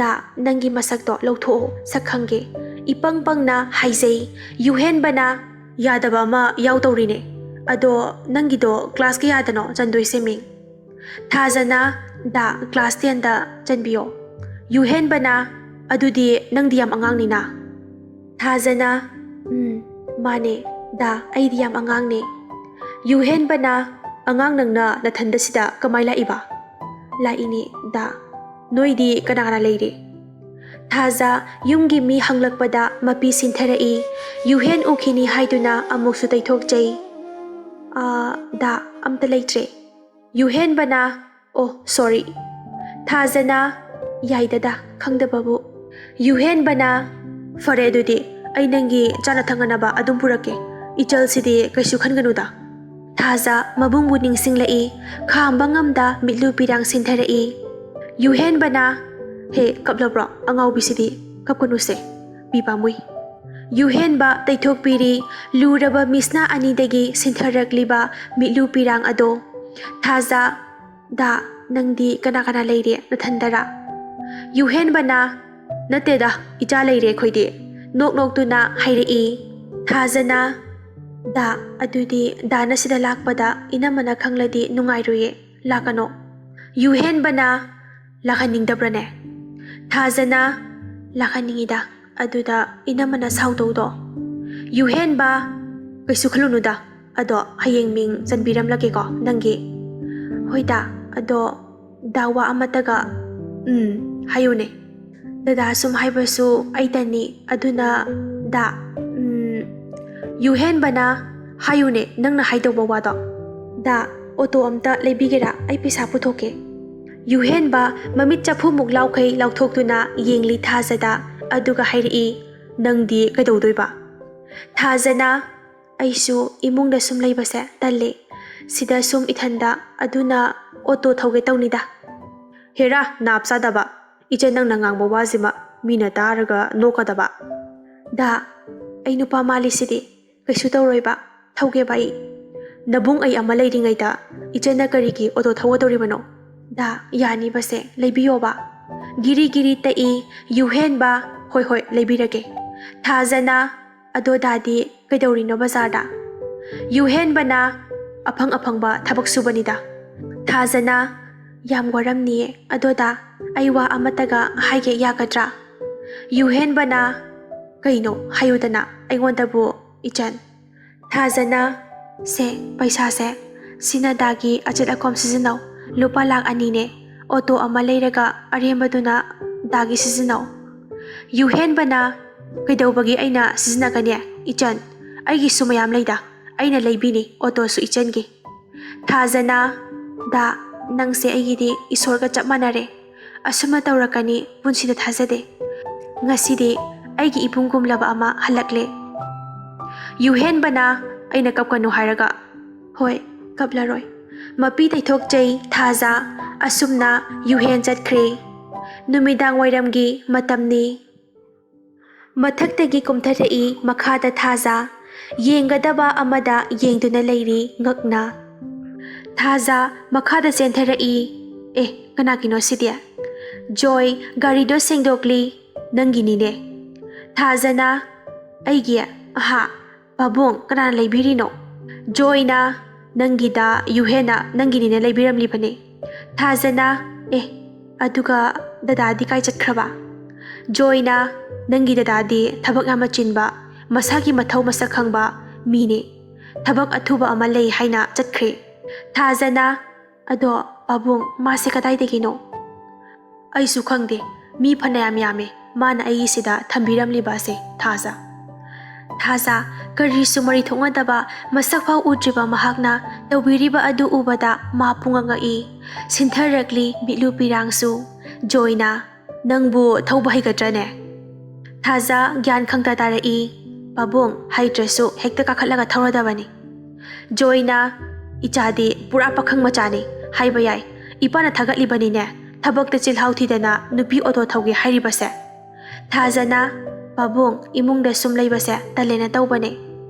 "ꯗꯥ, ꯅꯪꯒꯤ ꯃꯁꯛꯇꯣ ꯂꯧꯊꯣꯛꯑꯣ, ꯁꯛ ꯈꯪꯒꯦ꯫" ꯏꯄꯪ ꯄꯪꯅ ꯍꯥꯏꯖꯩ꯫ ꯌꯨꯍꯦꯟꯕꯅ, "ꯌꯥꯗꯕ ꯑꯃ ꯌꯥꯎꯗꯧꯔꯤꯅꯦ꯫ ꯑꯗꯣ ꯅꯪꯒꯤꯗꯣ ꯀ꯭ꯂꯥꯁ ꯀꯌꯥꯗꯅꯣ ꯆꯟꯗꯣꯏꯁꯦ, ꯃꯤꯡ?" ꯊꯥꯖꯅ, "ꯗꯥ, ꯀ꯭ꯂꯥꯁ ꯇꯦꯟꯗ ꯆꯟꯕꯤꯌꯣ꯫" ꯌꯨꯍꯦꯟꯕꯅ, "ꯑꯗꯨꯗꯤ ꯅꯪꯗꯤ ꯌꯥꯝ ꯑꯉꯥꯡꯅꯤꯅ꯫" ꯊꯥꯖꯅ, "ꯎꯝ, ꯃꯥꯅꯦ, ꯗꯥ, ꯑꯩꯗꯤ ꯌꯥꯝ ꯑꯉꯥꯡꯅꯦ꯫" ꯌꯨꯍꯦꯟꯕꯅ, "ꯑꯉꯥꯡ ꯅꯪꯅ ꯅꯊꯟꯗ ꯁꯤꯗ ꯀꯃꯥꯏ ꯂꯥꯛꯏꯕ?" "ꯂꯥꯛꯏꯅꯦ ꯗꯥ꯫ ꯅꯣꯏꯗꯤ ꯀꯅꯥ ꯀꯅꯥ ꯂꯩꯔꯤ?" ꯊꯥꯖ ꯌꯨꯝꯒꯤ ꯃꯤ ꯍꯪꯂꯛꯄꯗ ꯃꯄꯤ ꯁꯤꯟꯊꯔꯛꯏ꯫ ꯌꯨꯍꯦꯟ ꯎꯈꯤꯅꯤ ꯍꯥꯏꯗꯨꯅ ꯑꯃꯨꯛꯁꯨ ꯇꯩꯊꯣꯛꯆꯩ꯫ "ꯑꯥ, ꯗꯥ, ꯑꯝꯇ ꯂꯩꯇ꯭ꯔꯦ꯫" ꯌꯨꯍꯦꯟꯕꯅ, "ꯑꯣ, sorry꯫" ꯊꯥꯖꯅ, "ꯌꯥꯏꯗꯗ, ꯈꯪꯗꯕꯕꯨ꯫" ꯌꯨꯍꯦꯟꯕꯅ, "ꯐꯔꯦ ꯑꯗꯨꯗꯤ, ꯑꯩ ꯅꯪꯒꯤ ꯆꯥꯅ ꯊꯛꯅꯅꯕ ꯑꯗꯨꯝ ꯄꯨꯔꯛꯀꯦ꯫ ꯏꯆꯜꯁꯤꯗꯤ ꯀꯩꯁꯨ ꯈꯟꯒꯅꯨꯗ꯫" ꯊꯥꯖ ꯃꯕꯨꯡꯕꯨ ꯅꯤꯡꯁꯤꯡꯂꯛꯏ꯫ ꯈꯥꯝꯕ ꯉꯝꯗ ꯃꯤꯠꯂꯨ ꯄꯤꯔꯥꯡ ꯁꯤꯟꯊꯔꯛꯏ꯫ ꯌꯨꯍꯦꯟꯕꯅ, "ꯍꯦ, ꯀꯞꯂꯕ꯭ꯔꯣ? ꯑꯉꯥꯎꯕꯤꯁꯤꯗꯤ, ꯀꯞꯀꯅꯨꯁꯦ, ꯄꯤ ꯄꯥꯝꯃꯨꯏ꯫" ꯌꯨꯍꯦꯟꯕ ꯇꯩꯊꯣꯛꯄꯤꯔꯤ꯫ ꯂꯨꯔꯕ ꯃꯤꯠꯁꯅꯥ ꯑꯅꯤꯗꯒꯤ ꯁꯤꯟꯊꯔꯛꯂꯤꯕ ꯃꯤꯠꯂꯨ ꯄꯤꯔꯥꯡ ꯑꯗꯣ꯫ ꯊꯥꯖ, "ꯗꯥ, ꯅꯪꯗꯤ ꯀꯅꯥ ꯀꯅꯥ ꯂꯩꯔꯤ? ꯅꯊꯟꯗꯔꯥ?" ꯌꯨꯍꯦꯟꯕꯅ, "ꯅꯠꯇꯦꯗ, ꯏꯆꯥ ꯂꯩꯔꯦ ꯑꯩꯈꯣꯏꯗꯤ꯫" ꯅꯣꯛ ꯅꯣꯛꯇꯨꯅ ꯍꯥꯏꯔꯛꯏ꯫ ꯊꯥꯖꯅ, "ꯗꯥ, ꯑꯗꯨꯗꯤ ꯗꯥꯅ ꯁꯤꯗ ꯂꯥꯛꯄꯗ ꯏꯅꯝꯃꯅ ꯈꯪꯂꯗꯤ ꯅꯨꯡꯉꯥꯏꯔꯣꯏꯌꯦ, ꯂꯥꯛꯀꯅꯣ꯫" ꯌꯨꯍꯦꯟꯕꯅ, "ꯂꯥꯛꯍꯟꯅꯤꯡꯗꯕ꯭ꯔꯅꯦ?" ꯊꯥꯖꯅ, "ꯂꯥꯛꯍꯟꯅꯤꯡꯉꯤꯗ, ꯑꯗꯨꯗ ꯏꯅꯝꯃꯅ ꯁꯥꯎꯗꯧꯗꯣ꯫" ꯌꯨꯍꯦꯟꯕ, "ꯀꯩꯁꯨ ꯈꯜꯂꯨꯅꯨꯗ, ꯑꯗꯣ ꯍꯌꯦꯡ ꯃꯤꯡ ꯆꯟꯕꯤꯔꯝꯂꯒꯦꯀꯣ ꯅꯪꯒꯤ꯫" "ꯍꯣꯏꯗ, ꯑꯗꯣ ꯗꯥ, ꯋꯥ ꯑꯃꯇꯒ, ꯎꯝ, ꯍꯥꯏꯌꯨꯅꯦ꯫" "ꯗꯗꯥ ꯁꯨꯝ ꯍꯥꯏꯕꯁꯨ ꯑꯩꯇꯅꯤ, ꯑꯗꯨꯅ ꯗꯥ, ꯎꯝ꯫" ꯌꯨꯍꯦꯟꯕꯅ, "ꯍꯥꯏꯌꯨꯅꯦ, ꯅꯪꯅ ꯍꯥꯏꯗꯧꯕ ꯋꯥꯗꯣ꯫" "ꯗꯥ, ꯑꯣꯇꯣ ꯑꯝꯇ ꯂꯩꯕꯤꯒꯦꯔꯥ? ꯑꯩ ꯄꯩꯁꯥ ꯄꯨꯊꯣꯛꯀꯦ꯫" ꯌꯨꯍꯦꯟꯕ ꯃꯃꯤꯠ ꯆꯐꯨꯃꯨꯛ ꯂꯥꯎꯈꯩ ꯂꯥꯎꯊꯣꯛꯇꯨꯅ ꯌꯦꯡꯂꯤ ꯊꯥꯖꯗ, ꯑꯗꯨꯒ ꯍꯥꯏꯔꯛꯏ, "ꯅꯪꯗꯤ ꯀꯩꯗꯧꯗꯣꯏꯕ?" ꯊꯥꯖꯅ, "ꯑꯩꯁꯨ ꯏꯃꯨꯡꯗ ꯁꯨꯝ ꯂꯩꯕꯁꯦ ꯇꯜꯂꯦ꯫ ꯁꯤꯗ ꯁꯨꯝ ꯏꯊꯟꯗ, ꯑꯗꯨꯅ ꯑꯣꯇꯣ ꯊꯧꯒꯦ ꯇꯧꯅꯤꯗ꯫" "ꯍꯦꯔꯥ, ꯅꯥꯞ ꯆꯥꯗꯕ! ꯏꯆꯟ, ꯅꯪꯅ ꯉꯥꯡꯕ ꯋꯥꯁꯤꯃ ꯃꯤꯅ ꯇꯥꯔꯒ ꯅꯣꯛꯀꯗꯕ꯫" "ꯗꯥ, ꯑꯩ ꯅꯨꯄꯥ ꯃꯥꯜꯂꯤꯁꯤꯗꯤ꯫ ꯀꯩꯁꯨ ꯇꯧꯔꯣꯏꯕ, ꯊꯧꯒꯦꯕ ꯑꯩ꯫" "ꯅꯕꯨꯡ ꯑꯩ ꯑꯃ ꯂꯩꯔꯤꯉꯩꯗ ꯏꯆꯟꯅ ꯀꯔꯤꯒꯤ ꯑꯣꯇꯣ ꯊꯧꯒꯗꯧꯔꯤꯕꯅꯣ?" "ꯗꯥ, ꯌꯥꯅꯤꯕꯁꯦ, ꯂꯩꯕꯤꯌꯣꯕ꯫" ꯒꯤꯔꯤ ꯒꯤꯔꯤ ꯇꯛꯏ꯫ ꯌꯨꯍꯦꯟꯕ, "ꯍꯣꯏ ꯍꯣꯏ, ꯂꯩꯕꯤꯔꯒꯦ꯫" ꯊꯥꯖꯅ, "ꯑꯗꯣ ꯗꯥꯗꯤ ꯀꯩꯗꯧꯔꯤꯅꯣ ꯕꯖꯥꯔꯗ?" ꯌꯨꯍꯦꯟꯕꯅ, "ꯑꯐꯪ ꯑꯐꯪꯕ ꯊꯕꯛ ꯁꯨꯕꯅꯤꯗ꯫" ꯊꯥꯖꯅ, "ꯌꯥꯝ ꯋꯥꯔꯝꯅꯤꯌꯦ꯫ ꯑꯗꯣ ꯗꯥ, ꯑꯩ ꯋꯥ ꯑꯃꯠꯇꯒ ꯍꯥꯏꯒꯦ, ꯌꯥꯒꯗ꯭ꯔꯥ?" ꯌꯨꯍꯦꯟꯕꯅ, "ꯀꯩꯅꯣ? ꯍꯥꯏꯌꯨꯗꯅ, ꯑꯩꯉꯣꯟꯗꯕꯨ, ꯏꯆꯟ꯫" ꯊꯥꯖꯅ, "ꯁꯦ, ꯄꯩꯁꯥꯁꯦ, ꯁꯤꯅ ꯗꯥꯒꯤ ꯑꯆꯦꯠ ꯑꯀꯣꯝ ꯁꯤꯖꯤꯟꯅꯧ꯫ ꯂꯨꯄꯥ ꯂꯥꯛ ꯑꯅꯤꯅꯦ꯫ ꯑꯣꯇꯣ ꯑꯃ ꯂꯩꯔꯒ ꯑꯔꯦꯝꯕꯗꯨꯅ ꯗꯥꯒꯤ ꯁꯤꯖꯤꯟꯅꯧ꯫ ꯌꯨꯍꯦꯟꯕꯅ, "ꯀꯩꯗꯧꯕꯒꯤ ꯑꯩꯅ ꯁꯤꯖꯤꯟꯅꯒꯅꯤ? ꯏꯆꯟ, ꯑꯩꯒꯤꯁꯨ ꯃꯌꯥꯝ ꯂꯩꯗ, ꯑꯩꯅ ꯂꯩꯕꯤꯅꯤ ꯑꯣꯇꯣꯁꯨ ꯏꯆꯟꯒꯤ"꯫ ꯊꯥꯖꯅ, "ꯗꯥ, ꯅꯪꯁꯦ ꯑꯩꯒꯤꯗꯤ ꯏꯁꯣꯔꯒ ꯆꯞ ꯃꯥꯟꯅꯔꯦ꯫ ꯑꯁꯨꯝꯅ ꯇꯧꯔꯛꯀꯅꯤ ꯄꯨꯟꯁꯤꯗ ꯊꯥꯖꯗꯦ꯫ ꯉꯁꯤꯗꯤ ꯑꯩꯒꯤ ꯏꯕꯨꯡꯒꯨꯝꯂꯕ ꯑꯃ ꯍꯜꯂꯛꯂꯦ"꯫ ꯌꯨꯍꯦꯟꯕꯅ, "ꯑꯩꯅ ꯀꯞꯀꯅꯨ ꯍꯥꯏꯔꯒ"꯫ "ꯍꯣꯏ, ꯀꯞꯂꯔꯣꯏ"꯫ ꯃꯄꯤ ꯇꯩꯊꯣꯛꯆꯩ ꯊꯥꯖ꯫ ꯑꯁꯨꯝꯅ ꯌꯨꯍꯦꯟ ꯆꯠꯈ꯭ꯔꯦ꯫ ꯅꯨꯃꯤꯗꯥꯡ ꯋꯥꯏꯔꯝꯒꯤ ꯃꯇꯝꯅꯤ꯫ ꯃꯊꯛꯇꯒꯤ ꯀꯨꯝꯊꯔꯛꯏ ꯃꯈꯥꯗ ꯊꯥꯖ꯫ ꯌꯦꯡꯒꯗꯕ ꯑꯃꯗ ꯌꯦꯡꯗꯨꯅ ꯂꯩꯔꯤ ꯉꯛꯅ꯫ ꯊꯥꯖ ꯃꯈꯥꯗ ꯆꯦꯟꯊꯔꯛꯏ꯫ "ꯑꯦ, ꯀꯅꯥꯒꯤꯅꯣ ꯁꯤꯗꯤ?" ꯖꯣꯏ ꯒꯥꯔꯤꯗꯣ ꯁꯦꯡꯗꯣꯛꯂꯤ꯫ "ꯅꯪꯒꯤꯅꯤꯅꯦ"꯫ ꯊꯥꯖꯅ, "ꯑꯩꯒꯤ? ꯑꯍꯥ, ꯄꯥꯕꯨꯡ, ꯀꯅꯥꯅ ꯂꯩꯕꯤꯔꯤꯅꯣ?" ꯖꯣꯏꯅ, "ꯅꯪꯒꯤꯗ ꯌꯨꯍꯦꯟꯅ ꯅꯪꯒꯤꯅꯤꯅ ꯂꯩꯕꯤꯔꯝꯂꯤꯕꯅꯤ"꯫ ꯊꯥꯖꯅ, "ꯑꯦ, ꯑꯗꯨꯒ ꯗꯗꯥꯗꯤ ꯀꯥꯏ ꯆꯠꯈ꯭ꯔꯕ?" ꯖꯣꯏꯅ, "ꯅꯪꯒꯤ ꯗꯗꯥꯗꯤ ꯊꯕꯛ ꯌꯥꯝꯅ ꯆꯤꯟꯕ, ꯃꯁꯥꯒꯤ ꯃꯊꯧ ꯃꯁꯛ ꯈꯪꯕ ꯃꯤꯅꯤ꯫ ꯊꯕꯛ ꯑꯊꯨꯕ ꯑꯃ ꯂꯩ ꯍꯥꯏꯅ ꯆꯠꯈ꯭ꯔꯦ"꯫ ꯊꯥꯖꯅ, "ꯑꯗꯣ ꯄꯥꯕꯨꯡ, ꯃꯥꯁꯦ ꯀꯗꯥꯏꯗꯒꯤꯅꯣ?" "ꯑꯩꯁꯨ ꯈꯪꯗꯦ, ꯃꯤ ꯐꯅꯌꯥꯝ ꯌꯥꯝꯃꯦ ꯃꯥꯅ ꯑꯩꯒꯤꯁꯤꯗ ꯊꯝꯕꯤꯔꯝꯂꯤꯕ ꯑꯁꯦ ꯊꯥꯖ"꯫ ꯊꯥꯖ, ꯀꯔꯤꯁꯨ ꯃꯔꯤ ꯊꯣꯛꯅꯗꯕ, ꯃꯁꯛ ꯐꯥꯎ ꯎꯗ꯭ꯔꯤꯕ ꯃꯍꯥꯛꯅ ꯇꯧꯕꯤꯔꯤꯕ ꯑꯗꯨ ꯎꯕꯗ ꯃꯥ ꯄꯨꯡꯉꯛ ꯉꯛꯏ꯫ ꯁꯤꯟꯊꯔꯛꯂꯤ ꯃꯤꯠꯂꯨ ꯄꯤꯔꯥꯡꯁꯨ꯫ ꯖꯣꯏꯅ, "ꯅꯪꯕꯨ ꯊꯧꯕ ꯍꯩꯒꯗ꯭ꯔꯅꯦ?" ꯊꯥꯖ ꯒ꯭ꯌꯥꯟ ꯈꯪꯇ ꯇꯥꯔꯛꯏ꯫ "ꯄꯥꯕꯨꯡ, ꯍꯩꯇ꯭ꯔꯁꯨ ꯍꯦꯛꯇ ꯀꯥꯈꯠꯂꯒ ꯊꯧꯔꯗꯕꯅꯤ"꯫ ꯖꯣꯏꯅ, "ꯏꯆꯥꯗꯤ ꯄꯨꯔꯥ ꯄꯥꯈꯪ ꯃꯆꯥꯅꯤ ꯍꯥꯏꯕ ꯌꯥꯏ꯫ ꯏꯄꯥꯅ ꯊꯥꯒꯠꯂꯤꯕꯅꯤꯅꯦ, ꯊꯕꯛꯇ ꯆꯤꯜꯍꯥꯎ ꯊꯤꯗꯅ ꯅꯨꯄꯤ ꯑꯣꯇꯣ ꯊꯧꯒꯦ ꯍꯥꯏꯔꯤꯕꯁꯦ"꯫ ꯊꯥꯖꯅ, "ꯄꯥꯕꯨꯡ, ꯏꯃꯨꯡꯗ ꯁꯨꯝ ꯂꯩꯕꯁꯦ ꯇꯜꯂꯦꯅ ꯇꯧꯕꯅꯦ"꯫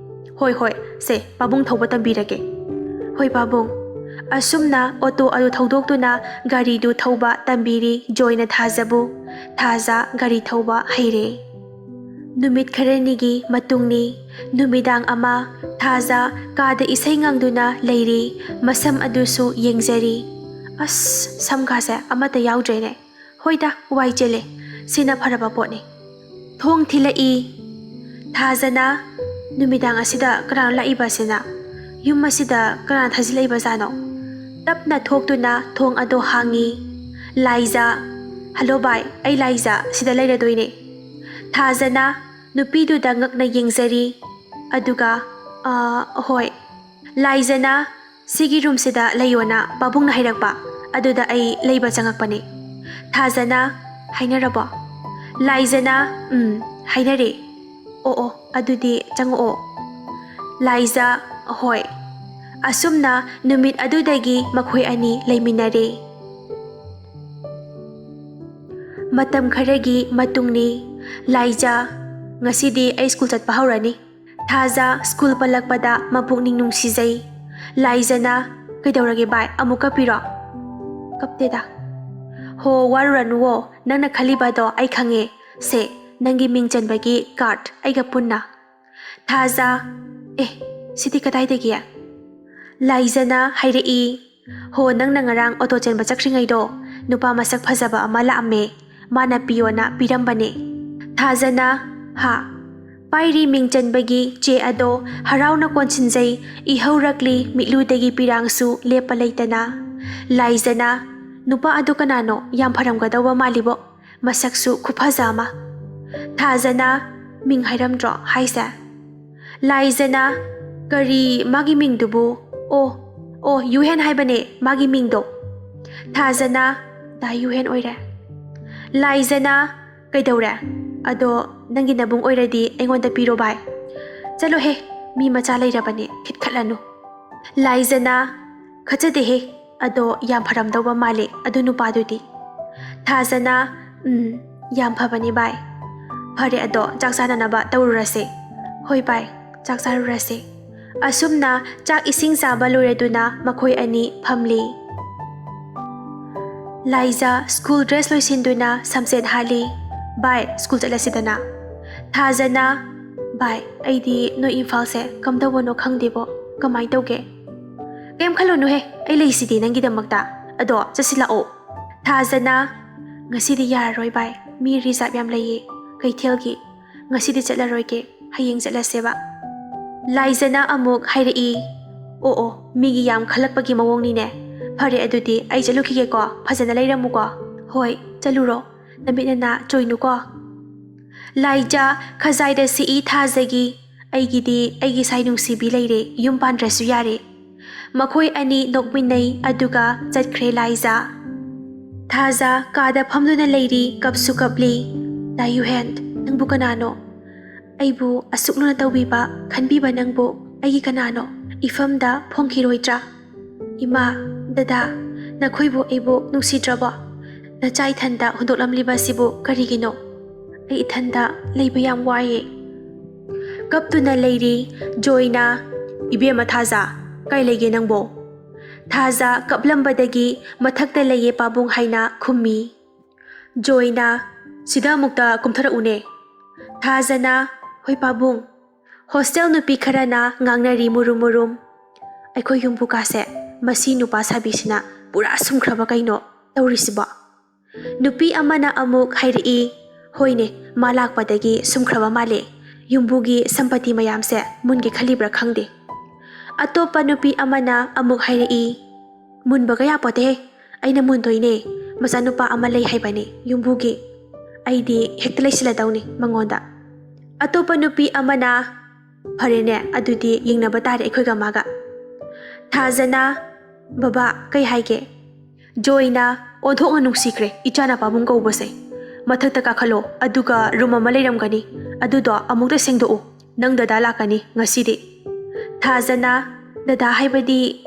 "ꯍꯣꯏ, ꯍꯣꯏ, ꯁꯦ, ꯄꯥꯕꯨꯡ ꯊꯧꯕ ꯇꯝꯕꯤꯔꯒꯦ"꯫ "ꯍꯣꯏ, ꯄꯥꯕꯨꯡ"꯫ ꯑꯁꯨꯝꯅ ꯑꯣꯇꯣ ꯑꯗꯨ ꯊꯧꯗꯣꯛꯇꯨꯅ ꯒꯥꯔꯤꯗꯨ ꯊꯧꯕ ꯇꯝꯕꯤꯔꯤ ꯖꯣꯏꯅ ꯊꯥꯖꯕꯨ꯫ ꯊꯥꯖ ꯒꯥꯔꯤ ꯊꯧꯕ ꯍꯩꯔꯦ꯫ ꯅꯨꯃꯤꯠ ꯈꯔꯅꯤꯒꯤ ꯃꯇꯨꯡꯅꯤ꯫ ꯅꯨꯃꯤꯗꯥꯡ ꯑꯃ ꯊꯥꯖ ꯀꯥꯗ ꯏꯁꯩ ꯉꯪꯗꯨꯅ ꯂꯩꯔꯤ꯫ ꯃꯁꯝ ꯑꯗꯨꯁꯨ ꯌꯦꯡꯖꯔꯤ꯫ "ꯑꯁ, ꯁꯝꯒꯥꯁꯦ ꯑꯃꯠꯇ ꯌꯥꯎꯗ꯭ꯔꯦꯅꯦ꯫ ꯍꯣꯏꯗ, ꯋꯥꯏ ꯆꯤꯜꯂꯦ꯫ ꯁꯤꯅ ꯐꯔꯕ ꯄꯣꯠꯅꯤ"꯫ ꯊꯣꯡ ꯊꯤꯜꯂꯛꯏ꯫ ꯊꯥꯖꯅ, "ꯅꯨꯃꯤꯗꯥꯡ ꯑꯁꯤꯗ ꯀꯅꯥꯅꯣ ꯂꯥꯛꯏꯕ ꯑꯁꯤꯅ? ꯌꯨꯝ ꯑꯁꯤꯗ ꯀꯅꯥꯅ ꯊꯥꯖꯤꯜꯂꯛꯏꯕꯖꯥꯠꯅꯣ?" ꯇꯞꯅ ꯊꯣꯛꯇꯨꯅ ꯊꯣꯡ ꯑꯗꯨ ꯍꯥꯡꯉꯤ꯫ ꯂꯥꯏꯖ, "ꯍꯜꯂꯣ ꯚꯥꯏ, ꯑꯩ ꯂꯥꯏꯖ, ꯁꯤꯗ ꯂꯩꯔꯗꯣꯏꯅꯦ꯫" ꯊꯥꯖꯅ ꯅꯨꯄꯤꯗꯨꯗ ꯉꯛꯅ ꯌꯦꯡꯖꯔꯤ꯫ ꯑꯗꯨꯒ, "ꯑꯥ, ꯍꯣꯏ꯫" ꯂꯥꯏꯖꯅ, "ꯁꯤꯒꯤ ꯔꯨꯝꯁꯤꯗ ꯂꯩꯌꯣꯅ ꯄꯥꯕꯨꯡꯅ ꯍꯥꯏꯔꯛꯄ, ꯑꯗꯨꯗ ꯑꯩ ꯂꯩꯕ ꯆꯪꯉꯛꯄꯅꯦ꯫" ꯊꯥꯖꯅ, "ꯍꯥꯏꯅꯔꯕꯣ?" ꯂꯥꯏꯖꯅ, "ꯎꯝ, ꯍꯥꯏꯅꯔꯦ꯫" "ꯑꯣ, ꯑꯣ, ꯑꯗꯨꯗꯤ ꯆꯪꯉꯛꯑꯣ꯫" ꯂꯥꯏꯖ, "ꯍꯣꯏ꯫" ꯑꯁꯨꯝꯅ ꯅꯨꯃꯤꯠ ꯑꯗꯨꯗꯒꯤ ꯃꯈꯣꯏ ꯑꯅꯤ ꯂꯩꯃꯤꯟꯅꯔꯦ꯫ ꯃꯇꯝ ꯈꯔꯒꯤ ꯃꯇꯨꯡꯅꯤ꯫ ꯂꯥꯏꯖ, "ꯉꯁꯤꯗꯤ ꯑꯩ ꯁ꯭ꯀꯨꯜ ꯆꯠꯄ ꯍꯧꯔꯅꯤ꯫" ꯊꯥꯖ ꯁ꯭ꯀꯨꯜ ꯄꯜꯂꯛꯄꯗ ꯃꯄꯨꯛꯅꯤꯡ ꯅꯨꯡꯁꯤꯖꯩ꯫ ꯂꯥꯏꯖꯅ, "ꯀꯩꯗꯧꯔꯒꯦ ꯚꯥꯏ, ꯑꯃꯨꯛ ꯀꯞꯄꯤꯔꯣ?" "ꯀꯞꯇꯦꯗ꯫" "ꯍꯣ, ꯋꯥꯔꯨꯔꯅꯨꯋꯣ, ꯅꯪꯅ ꯈꯜꯂꯤꯕꯗꯣ ꯑꯩ ꯈꯪꯉꯦ꯫ ꯁꯦ, ꯅꯪꯒꯤ ꯃꯤꯡ ꯆꯟꯕꯒꯤ ꯀꯥꯔꯠ ꯑꯩꯒ ꯄꯨꯟꯅ꯫" ꯊꯥꯖ, "ꯑꯦ, ꯁꯤꯗꯤ ꯀꯗꯥꯏꯗꯒꯤ?" ꯂꯥꯏꯖꯅ ꯍꯥꯏꯔꯛꯏ, "ꯍꯣ, ꯅꯪꯅ ꯉꯔꯥꯡ ꯑꯣꯇꯣ ꯆꯦꯟꯕ ꯆꯠꯈ꯭ꯔꯤꯉꯩꯗꯣ, ꯅꯨꯄꯥ ꯃꯁꯛ ꯐꯖꯕ ꯑꯃ ꯂꯥꯛꯑꯝꯃꯦ꯫ ꯃꯥꯅ ꯄꯤꯌꯣꯅ ꯄꯤꯔꯝꯕꯅꯦ꯫" ꯊꯥꯖꯅ, "ꯍꯥ?" ꯄꯥꯏꯔꯤ ꯃꯤꯡ ꯆꯟꯕꯒꯤ ꯆꯦ ꯑꯗꯣ ꯍꯔꯥꯎꯅ ꯀꯣꯟꯁꯤꯟꯖꯩ꯫ ꯏꯍꯧꯔꯛꯂꯤ ꯃꯤꯠꯂꯨꯗꯒꯤ ꯄꯤꯔꯥꯡꯁꯨ ꯂꯦꯞꯄ ꯂꯩꯇꯅ꯫ ꯂꯥꯏꯖꯅ, "ꯅꯨꯄꯥ ꯑꯗꯨ ꯀꯅꯥꯅꯣ? ꯌꯥꯝ ꯐꯔꯝꯒꯗꯧꯕ ꯃꯥꯜꯂꯤꯕꯣ꯫ ꯃꯁꯛꯁꯨ ꯈꯨꯐꯖ ꯑꯃ꯫" ꯊꯥꯖꯅ, "ꯃꯤꯡ ꯍꯥꯏꯔꯝꯗ꯭ꯔꯣ ꯍꯥꯏꯁꯦ?" ꯂꯥꯏꯖꯅ, "ꯀꯔꯤ ꯃꯥꯒꯤ ꯃꯤꯡꯗꯨꯕꯨ? ꯑꯣ, ꯑꯣ, ꯌꯨꯍꯦꯟ ꯍꯥꯏꯕꯅꯦ ꯃꯥꯒꯤ ꯃꯤꯡꯗꯣ꯫" ꯊꯥꯖꯅ, "ꯗꯥ ꯌꯨꯍꯦꯟ ꯑꯣꯏꯔꯦ꯫" ꯂꯥꯏꯖꯅ, "ꯀꯩꯗꯧꯔꯦ? ꯑꯗꯣ ꯅꯪꯒꯤ ꯅꯕꯨꯡ ꯑꯣꯏꯔꯗꯤ ꯑꯩꯉꯣꯟꯗ ꯄꯤꯔꯣ ꯚꯥꯏ꯫" "ꯆꯠꯂꯣꯍꯦ, ꯃꯤ ꯃꯆꯥ ꯂꯩꯔꯕꯅꯦ, ꯈꯤꯠꯈꯠꯂꯅꯨ꯫" ꯂꯥꯏꯖꯅ, "ꯈꯠꯆꯗꯦꯍꯦ, ꯑꯗꯣ ꯌꯥꯝ ꯐꯔꯝꯗꯧꯕ ꯃꯥꯜꯂꯦ ꯑꯗꯨ ꯅꯨꯄꯥꯗꯨꯗꯤ꯫" ꯊꯥꯖꯅ, "ꯎꯝ, ꯌꯥꯝ ꯐꯕꯅꯤ ꯚꯥꯏ꯫ ꯐꯔꯦ, ꯑꯗꯣ ꯆꯥꯛ ꯆꯥꯅꯅꯕ ꯇꯧꯔꯨꯔꯁꯦ꯫" "ꯍꯣꯏ ꯚꯥꯏ, ꯆꯥꯛ ꯆꯥꯔꯨꯔꯁꯦ꯫" ꯑꯁꯨꯝꯅ ꯆꯥꯛ ꯏꯁꯤꯡ ꯆꯥꯕ ꯂꯣꯏꯔꯗꯨꯅ ꯃꯈꯣꯏ ꯑꯅꯤ ꯐꯝꯂꯤ꯫ ꯂꯥꯏꯖ ꯁ꯭ꯀꯨꯜ ꯗ꯭ꯔꯦꯁ ꯂꯣꯏꯁꯤꯟꯗꯨꯅ ꯁꯝꯁꯦꯠ ꯍꯥꯠꯂꯤ꯫ "ꯚꯥꯏ, ꯁ꯭ꯀꯨꯜ ꯆꯠꯂꯁꯤꯗꯅ꯫" ꯊꯥꯖꯅ, "ꯚꯥꯏ, ꯑꯩꯗꯤ ꯅꯣꯏ ꯏꯝꯐꯥꯜꯁꯦ ꯀꯝꯗꯧꯕꯅꯣ ꯈꯪꯗꯦꯕꯣ꯫ ꯀꯃꯥꯏ ꯇꯧꯒꯦ?" "ꯀꯩꯝ ꯈꯜꯂꯨꯅꯨꯍꯦ, ꯑꯩ ꯂꯩꯁꯤꯗꯤ ꯅꯪꯒꯤꯗꯃꯛꯇ꯫ ꯑꯗꯣ ꯆꯠꯁꯤꯜꯂꯛꯑꯣ꯫" ꯊꯥꯖꯅ, "ꯉꯁꯤꯗꯤ ꯌꯥꯔꯔꯣꯏ ꯚꯥꯏ, ꯃꯤ ꯔꯤꯖꯥꯕ ꯌꯥꯝ ꯂꯩꯌꯦ ꯀꯩꯊꯦꯜꯒꯤ꯫ ꯉꯁꯤꯗꯤ ꯆꯠꯂꯔꯣꯏꯒꯦ, ꯍꯌꯦꯡ ꯆꯠꯂꯁꯦꯕ꯫" ꯂꯥꯏꯖꯅ ꯑꯃꯨꯛ ꯍꯥꯏꯔꯛꯏ, "ꯑꯣ, ꯑꯣ, ꯃꯤꯒꯤ ꯌꯥꯝ ꯈꯜꯂꯛꯄꯒꯤ ꯃꯑꯣꯡꯅꯤꯅꯦ꯫ "ꯐꯔꯦ, ꯑꯗꯨꯗꯤ ꯑꯩ ꯆꯠꯂꯨꯈꯤꯒꯦꯀꯣ꯫ ꯐꯖꯅ ꯂꯩꯔꯝꯃꯨꯀꯣ꯫" "ꯍꯣꯏ, ꯆꯠꯂꯨꯔꯣ꯫ ꯅꯃꯤꯠ ꯅꯅꯥ ꯆꯣꯏꯅꯨꯀꯣ꯫" ꯂꯥꯏꯖꯥ ꯈꯖꯥꯏꯗ ꯁꯤꯛꯏ ꯊꯥꯖꯒꯤ꯫ "ꯑꯩꯒꯤꯗꯤ ꯑꯩꯒꯤ ꯁꯥꯏ ꯅꯨꯡꯁꯤꯕꯤ ꯂꯩꯔꯦ, ꯌꯨꯝ ꯄꯥꯟꯗ꯭ꯔꯁꯨ ꯌꯥꯔꯦ꯫" ꯃꯈꯣꯏ ꯑꯅꯤ ꯅꯣꯛꯃꯤꯟꯅꯩ, ꯑꯗꯨꯒ ꯆꯠꯈ꯭ꯔꯦ ꯂꯥꯏꯖꯥ꯫ ꯊꯥꯖ ꯀꯥꯗ ꯐꯝꯗꯨꯅ ꯂꯩꯔꯤ, ꯀꯞꯁꯨ ꯀꯞꯂꯤ꯫ "ꯗꯥ ꯌꯨꯍꯦꯟ, ꯅꯪꯕꯨ ꯀꯅꯥꯅꯣ? ꯑꯩꯕꯨ ꯑꯁꯨꯛ ꯂꯨꯅ ꯇꯧꯕꯤꯕ, ꯈꯟꯕꯤꯕ ꯅꯪꯕꯨ ꯑꯩꯒꯤ ꯀꯅꯥꯅꯣ? ꯏꯐꯝꯗ ꯐꯣꯡꯈꯤꯔꯣꯏꯗ꯭ꯔꯥ? ꯏꯃꯥ, ꯗꯗꯥ, ꯅꯈꯣꯏꯕꯨ ꯑꯩꯕꯨ ꯅꯨꯡꯁꯤꯗ꯭ꯔꯕꯣ? ꯅꯆꯥ ꯏꯊꯟꯗ ꯍꯨꯟꯗꯣꯛꯂꯝꯂꯤꯕ ꯑꯁꯤꯕꯨ ꯀꯔꯤꯒꯤꯅꯣ? ꯑꯩ ꯏꯊꯟꯗ ꯂꯩꯕ ꯌꯥꯝ ꯋꯥꯏꯌꯦ꯫" ꯀꯞꯇꯨꯅ ꯂꯩꯔꯤ ꯖꯣꯏꯅ꯫ "ꯏꯕꯦꯝꯃ ꯊꯥꯖ, ꯀꯥꯏ ꯂꯩꯒꯦ ꯅꯪꯕꯣ?" ꯊꯥꯖ ꯀꯞꯂꯝꯕꯗꯒꯤ "ꯃꯊꯛꯇ ꯂꯩꯌꯦ ꯄꯥꯕꯨꯡ" ꯍꯥꯏꯅ ꯈꯨꯝꯃꯤ꯫ ꯖꯣꯏꯅ, "ꯁꯤꯗ ꯑꯃꯨꯛꯇ ꯀꯨꯝꯊꯔꯛꯎꯅꯦ꯫" ꯊꯥꯖꯅ, "ꯍꯣꯏ ꯄꯥꯕꯨꯡ꯫" ꯍꯣꯁꯇꯦꯜ ꯅꯨꯄꯤ ꯈꯔꯅ ꯉꯥꯡꯅꯔꯤ ꯃꯨꯔꯨꯝ ꯃꯨꯔꯨꯝ꯫ "ꯑꯩꯈꯣꯏ ꯌꯨꯝꯕꯨ ꯀꯥꯁꯦ ꯃꯁꯤ ꯅꯨꯄꯥ ꯁꯥꯕꯤꯁꯤꯅ ꯄꯨꯔꯥ ꯁꯨꯝꯈ꯭ꯔꯕ ꯀꯩꯅꯣ ꯇꯧꯔꯤꯁꯤꯕꯣ?" ꯅꯨꯄꯤ ꯑꯃꯅ ꯑꯃꯨꯛ ꯍꯥꯏꯔꯛꯏ, "ꯍꯣꯏꯅꯦ, ꯃꯥ ꯂꯥꯛꯄꯗꯒꯤ ꯁꯨꯝꯈ꯭ꯔꯕ ꯃꯥꯜꯂꯦ꯫ ꯌꯨꯝꯕꯨꯒꯤ ꯁꯝꯄꯇꯤ ꯃꯌꯥꯝꯁꯦ ꯃꯨꯟꯒꯦ ꯈꯜꯂꯤꯕ꯭ꯔꯥ ꯈꯪꯗꯦ꯫" ꯑꯇꯣꯞꯄ ꯅꯨꯄꯤ ꯑꯃꯅ ꯑꯃꯨꯛ ꯍꯥꯏꯔꯛꯏ, "ꯃꯨꯟꯕꯒ ꯌꯥꯄꯣꯠꯇꯦꯍꯦ, ꯑꯩꯅ ꯃꯨꯟꯗꯣꯏꯅꯦ꯫ ꯃꯆꯥꯅꯨꯄꯥ ꯑꯃ ꯂꯩ ꯍꯥꯏꯕꯅꯦ ꯌꯨꯝꯕꯨꯒꯤ꯫ ꯑꯩꯗꯤ ꯍꯦꯛꯇ ꯂꯩꯁꯤꯜꯂꯗꯧꯅꯤ ꯃꯉꯣꯟꯗ꯫" ꯑꯇꯣꯞꯄ ꯅꯨꯄꯤ ꯑꯃꯅ, "ꯐꯔꯦꯅꯦ, ꯑꯗꯨꯗꯤ ꯌꯦꯡꯅꯕ ꯇꯥꯔꯦ ꯑꯩꯈꯣꯏꯒ ꯃꯥꯒ꯫" ꯊꯥꯖꯅ, "ꯕꯕꯥ, ꯀꯩ ꯍꯥꯏꯒꯦ?" ꯖꯣꯏꯅ, "ꯑꯣꯟꯊꯣꯛꯅ ꯅꯨꯡꯁꯤꯈ꯭ꯔꯦ ꯏꯆꯥꯅ ꯄꯥꯕꯨꯡ ꯀꯧꯕꯁꯦ꯫ ꯃꯊꯛꯇ ꯀꯥꯈꯠꯂꯣ, ꯑꯗꯨꯒ ꯔꯨꯝ ꯑꯃ ꯂꯩꯔꯝꯒꯅꯤ, ꯑꯗꯨꯗꯣ ꯑꯃꯨꯛꯇ ꯁꯦꯡꯗꯣꯛꯎ꯫ ꯅꯪ ꯗꯗꯥ ꯂꯥꯛꯀꯅꯤ ꯉꯁꯤꯗꯤ꯫" ꯊꯥꯖꯅ, "ꯗꯗꯥ ꯍꯥꯏꯕꯗꯤ?"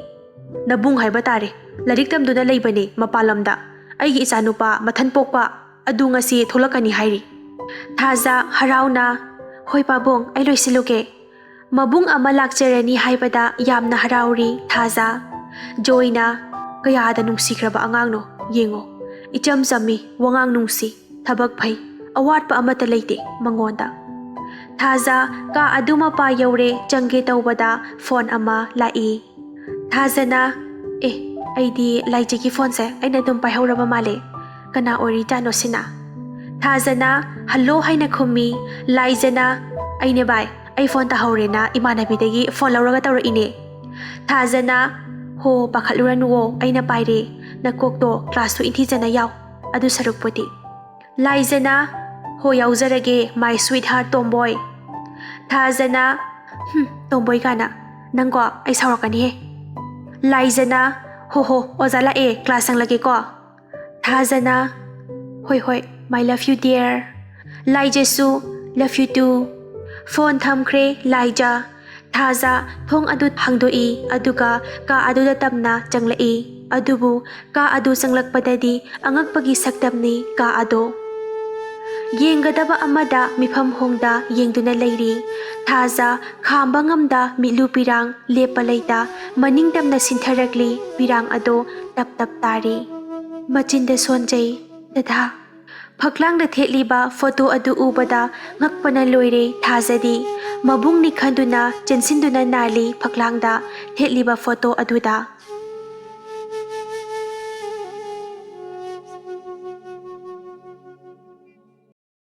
"ꯅꯕꯨꯡ ꯍꯥꯏꯕ ꯇꯥꯔꯦ꯫ ꯂꯥꯏꯔꯤꯛ ꯇꯝꯗꯨꯅ ꯂꯩꯕꯅꯦ ꯃꯄꯥꯟ ꯂꯝꯗ꯫ ꯑꯩꯒꯤ ꯏꯆꯥꯅꯨꯄꯥ ꯃꯊꯟ ꯄꯣꯛꯄ ꯑꯗꯨ ꯉꯁꯤ ꯊꯣꯛꯂꯛꯀꯅꯤ ꯍꯥꯏꯔꯤ꯫" ꯊꯥꯖ ꯍꯔꯥꯎꯅ, "ꯍꯣꯏ ꯄꯥꯕꯨꯡ, ꯑꯩ ꯂꯣꯏꯁꯤꯜꯂꯨꯒꯦ꯫" ꯃꯕꯨꯡ ꯑꯃ ꯂꯥꯛꯆꯔꯅꯤ ꯍꯥꯏꯕꯗ ꯌꯥꯝꯅ ꯍꯔꯥꯎꯔꯤ ꯊꯥꯖ꯫ ꯖꯣꯏꯅ, "ꯀꯌꯥꯗ ꯅꯨꯡꯁꯤꯈ꯭ꯔꯕ ꯑꯉꯥꯡꯅꯣ ꯌꯦꯡꯉꯣ꯫ ꯏꯆꯝ ꯆꯝꯃꯤ, ꯋꯥꯉꯥꯡ ꯅꯨꯡꯁꯤ, ꯊꯕꯛ ꯐꯩ, ꯑꯋꯥꯠꯄ ꯑꯃꯠꯇ ꯂꯩꯇꯦ ꯃꯉꯣꯟꯗ꯫" ꯊꯥꯖ ꯀꯥ ꯑꯗꯨ ꯃꯄꯥ ꯌꯧꯔꯦ, ꯆꯪꯒꯦ ꯇꯧꯕꯗ ꯐꯣꯟ ꯑꯃ ꯂꯥꯛꯏ꯫ ꯊꯥꯖꯅ, "ꯑꯦ, ꯑꯩꯗꯤ ꯂꯥꯏꯖꯒꯤ ꯐꯣꯟꯁꯦ ꯑꯩꯅ ꯑꯗꯨꯝ ꯄꯥꯏꯍꯧꯔꯕ ꯃꯥꯜꯂꯦ꯫ ꯀꯅꯥ ꯑꯣꯏꯔꯤꯖꯥꯠꯅꯣ ꯁꯤꯅ?" ꯊꯥꯖꯅ "ꯍꯜꯂꯣ" ꯍꯥꯏꯅ ꯈꯨꯝꯃꯤ꯫ ꯂꯥꯏꯖꯅ, "ꯑꯩꯅꯦ ꯚꯥꯏ, ꯑꯩ ꯐꯣꯟ ꯇꯥꯍꯧꯔꯦꯅ ꯏꯃꯥꯟꯅꯕꯤꯗꯒꯤ ꯐꯣꯟ ꯂꯧꯔꯒ ꯇꯧꯔꯛꯏꯅꯦ꯫" ꯊꯥꯖꯅ, ꯍꯣ, ꯄꯥꯈꯠꯂꯨꯔꯅꯨꯋꯣ, ꯑꯩꯅ ꯄꯥꯏꯔꯦ꯫ ꯅꯀꯣꯛꯇꯣ ꯀ꯭ꯂꯥꯁꯇꯨ ꯏꯟꯊꯤꯖꯅ ꯌꯥꯎ꯫ ꯑꯗꯨ ꯁꯔꯨꯛꯄꯨꯗꯤ꯫ ꯂꯥꯏꯖꯅ, ꯍꯣ, ꯌꯥꯎꯖꯔꯒꯦ, my sweetheart tomboy꯫ ꯊꯥꯖꯅ, ꯍꯨꯝ, tomboy ꯀꯥꯏꯅ꯫ ꯅꯪꯀꯣ, ꯑꯩ ꯁꯥꯎꯔꯛꯀꯅꯤꯍꯦ꯫ ꯂꯥꯏꯖꯅ, ꯍꯣ ꯍꯣ, ꯑꯣꯖꯥ ꯂꯥꯛꯑꯦ, ꯀ꯭ꯂꯥꯁ ꯆꯪꯂꯒꯦꯀꯣ꯫ ꯊꯥꯖꯅ, ꯍꯣꯏ ꯍꯣꯏ, my love you dear꯫ ꯂꯥꯏꯖꯁꯨ, love you too꯫ ꯐꯣꯟ ꯊꯝꯈ꯭ꯔꯦ ꯂꯥꯏꯖ꯫ ꯊꯥꯖ ꯊꯣꯡ ꯑꯗꯨ ꯍꯥꯡꯗꯣꯛꯏ, ꯑꯗꯨꯒ ꯀꯥ ꯑꯗꯨꯗ ꯇꯞꯅ ꯆꯪꯂꯛꯏ꯫ ꯑꯗꯨꯕꯨ ꯀꯥ ꯑꯗꯨ ꯆꯪꯂꯛꯄꯗꯗꯤ ꯑꯉꯛꯄꯒꯤ ꯁꯛꯇꯝꯅꯤ ꯀꯥ ꯑꯗꯣ꯫ ꯌꯦꯡꯒꯗꯕ ꯑꯃꯗ ꯃꯤꯐꯝ ꯍꯣꯡꯗ ꯌꯦꯡꯗꯨꯅ ꯂꯩꯔꯤ꯫ ꯊꯥꯖ ꯈꯥꯝꯕ ꯉꯝꯗ ꯃꯤꯠꯂꯨ ꯄꯤꯔꯥꯡ ꯂꯦꯞꯄ ꯂꯩꯇ ꯃꯅꯤꯡ ꯇꯝꯅ ꯁꯤꯟꯊꯔꯛꯂꯤ꯫ ꯄꯤꯔꯥꯡ ꯑꯗꯣ ꯇꯞ ꯇꯞ ꯇꯥꯔꯤ꯫ ꯃꯆꯤꯟꯗ ꯁꯣꯟꯖꯩ, "ꯗꯗꯥ"꯫ ꯐꯛꯂꯥꯡꯗ ꯊꯦꯠꯂꯤꯕ ꯐꯣꯇꯣ ꯑꯗꯨ ꯎꯕꯗ ꯉꯛꯄꯅ ꯂꯣꯏꯔꯦ ꯊꯥꯖꯗꯤ꯫ ꯃꯕꯨꯡꯅꯤ ꯈꯟꯗꯨꯅ ꯆꯦꯟꯁꯤꯟꯗꯨꯅ ꯅꯥꯜꯂꯤ ꯐꯛꯂꯥꯡꯗ ꯊꯦꯠꯂꯤꯕ ꯐꯣꯇꯣ ꯑꯗꯨꯗ꯫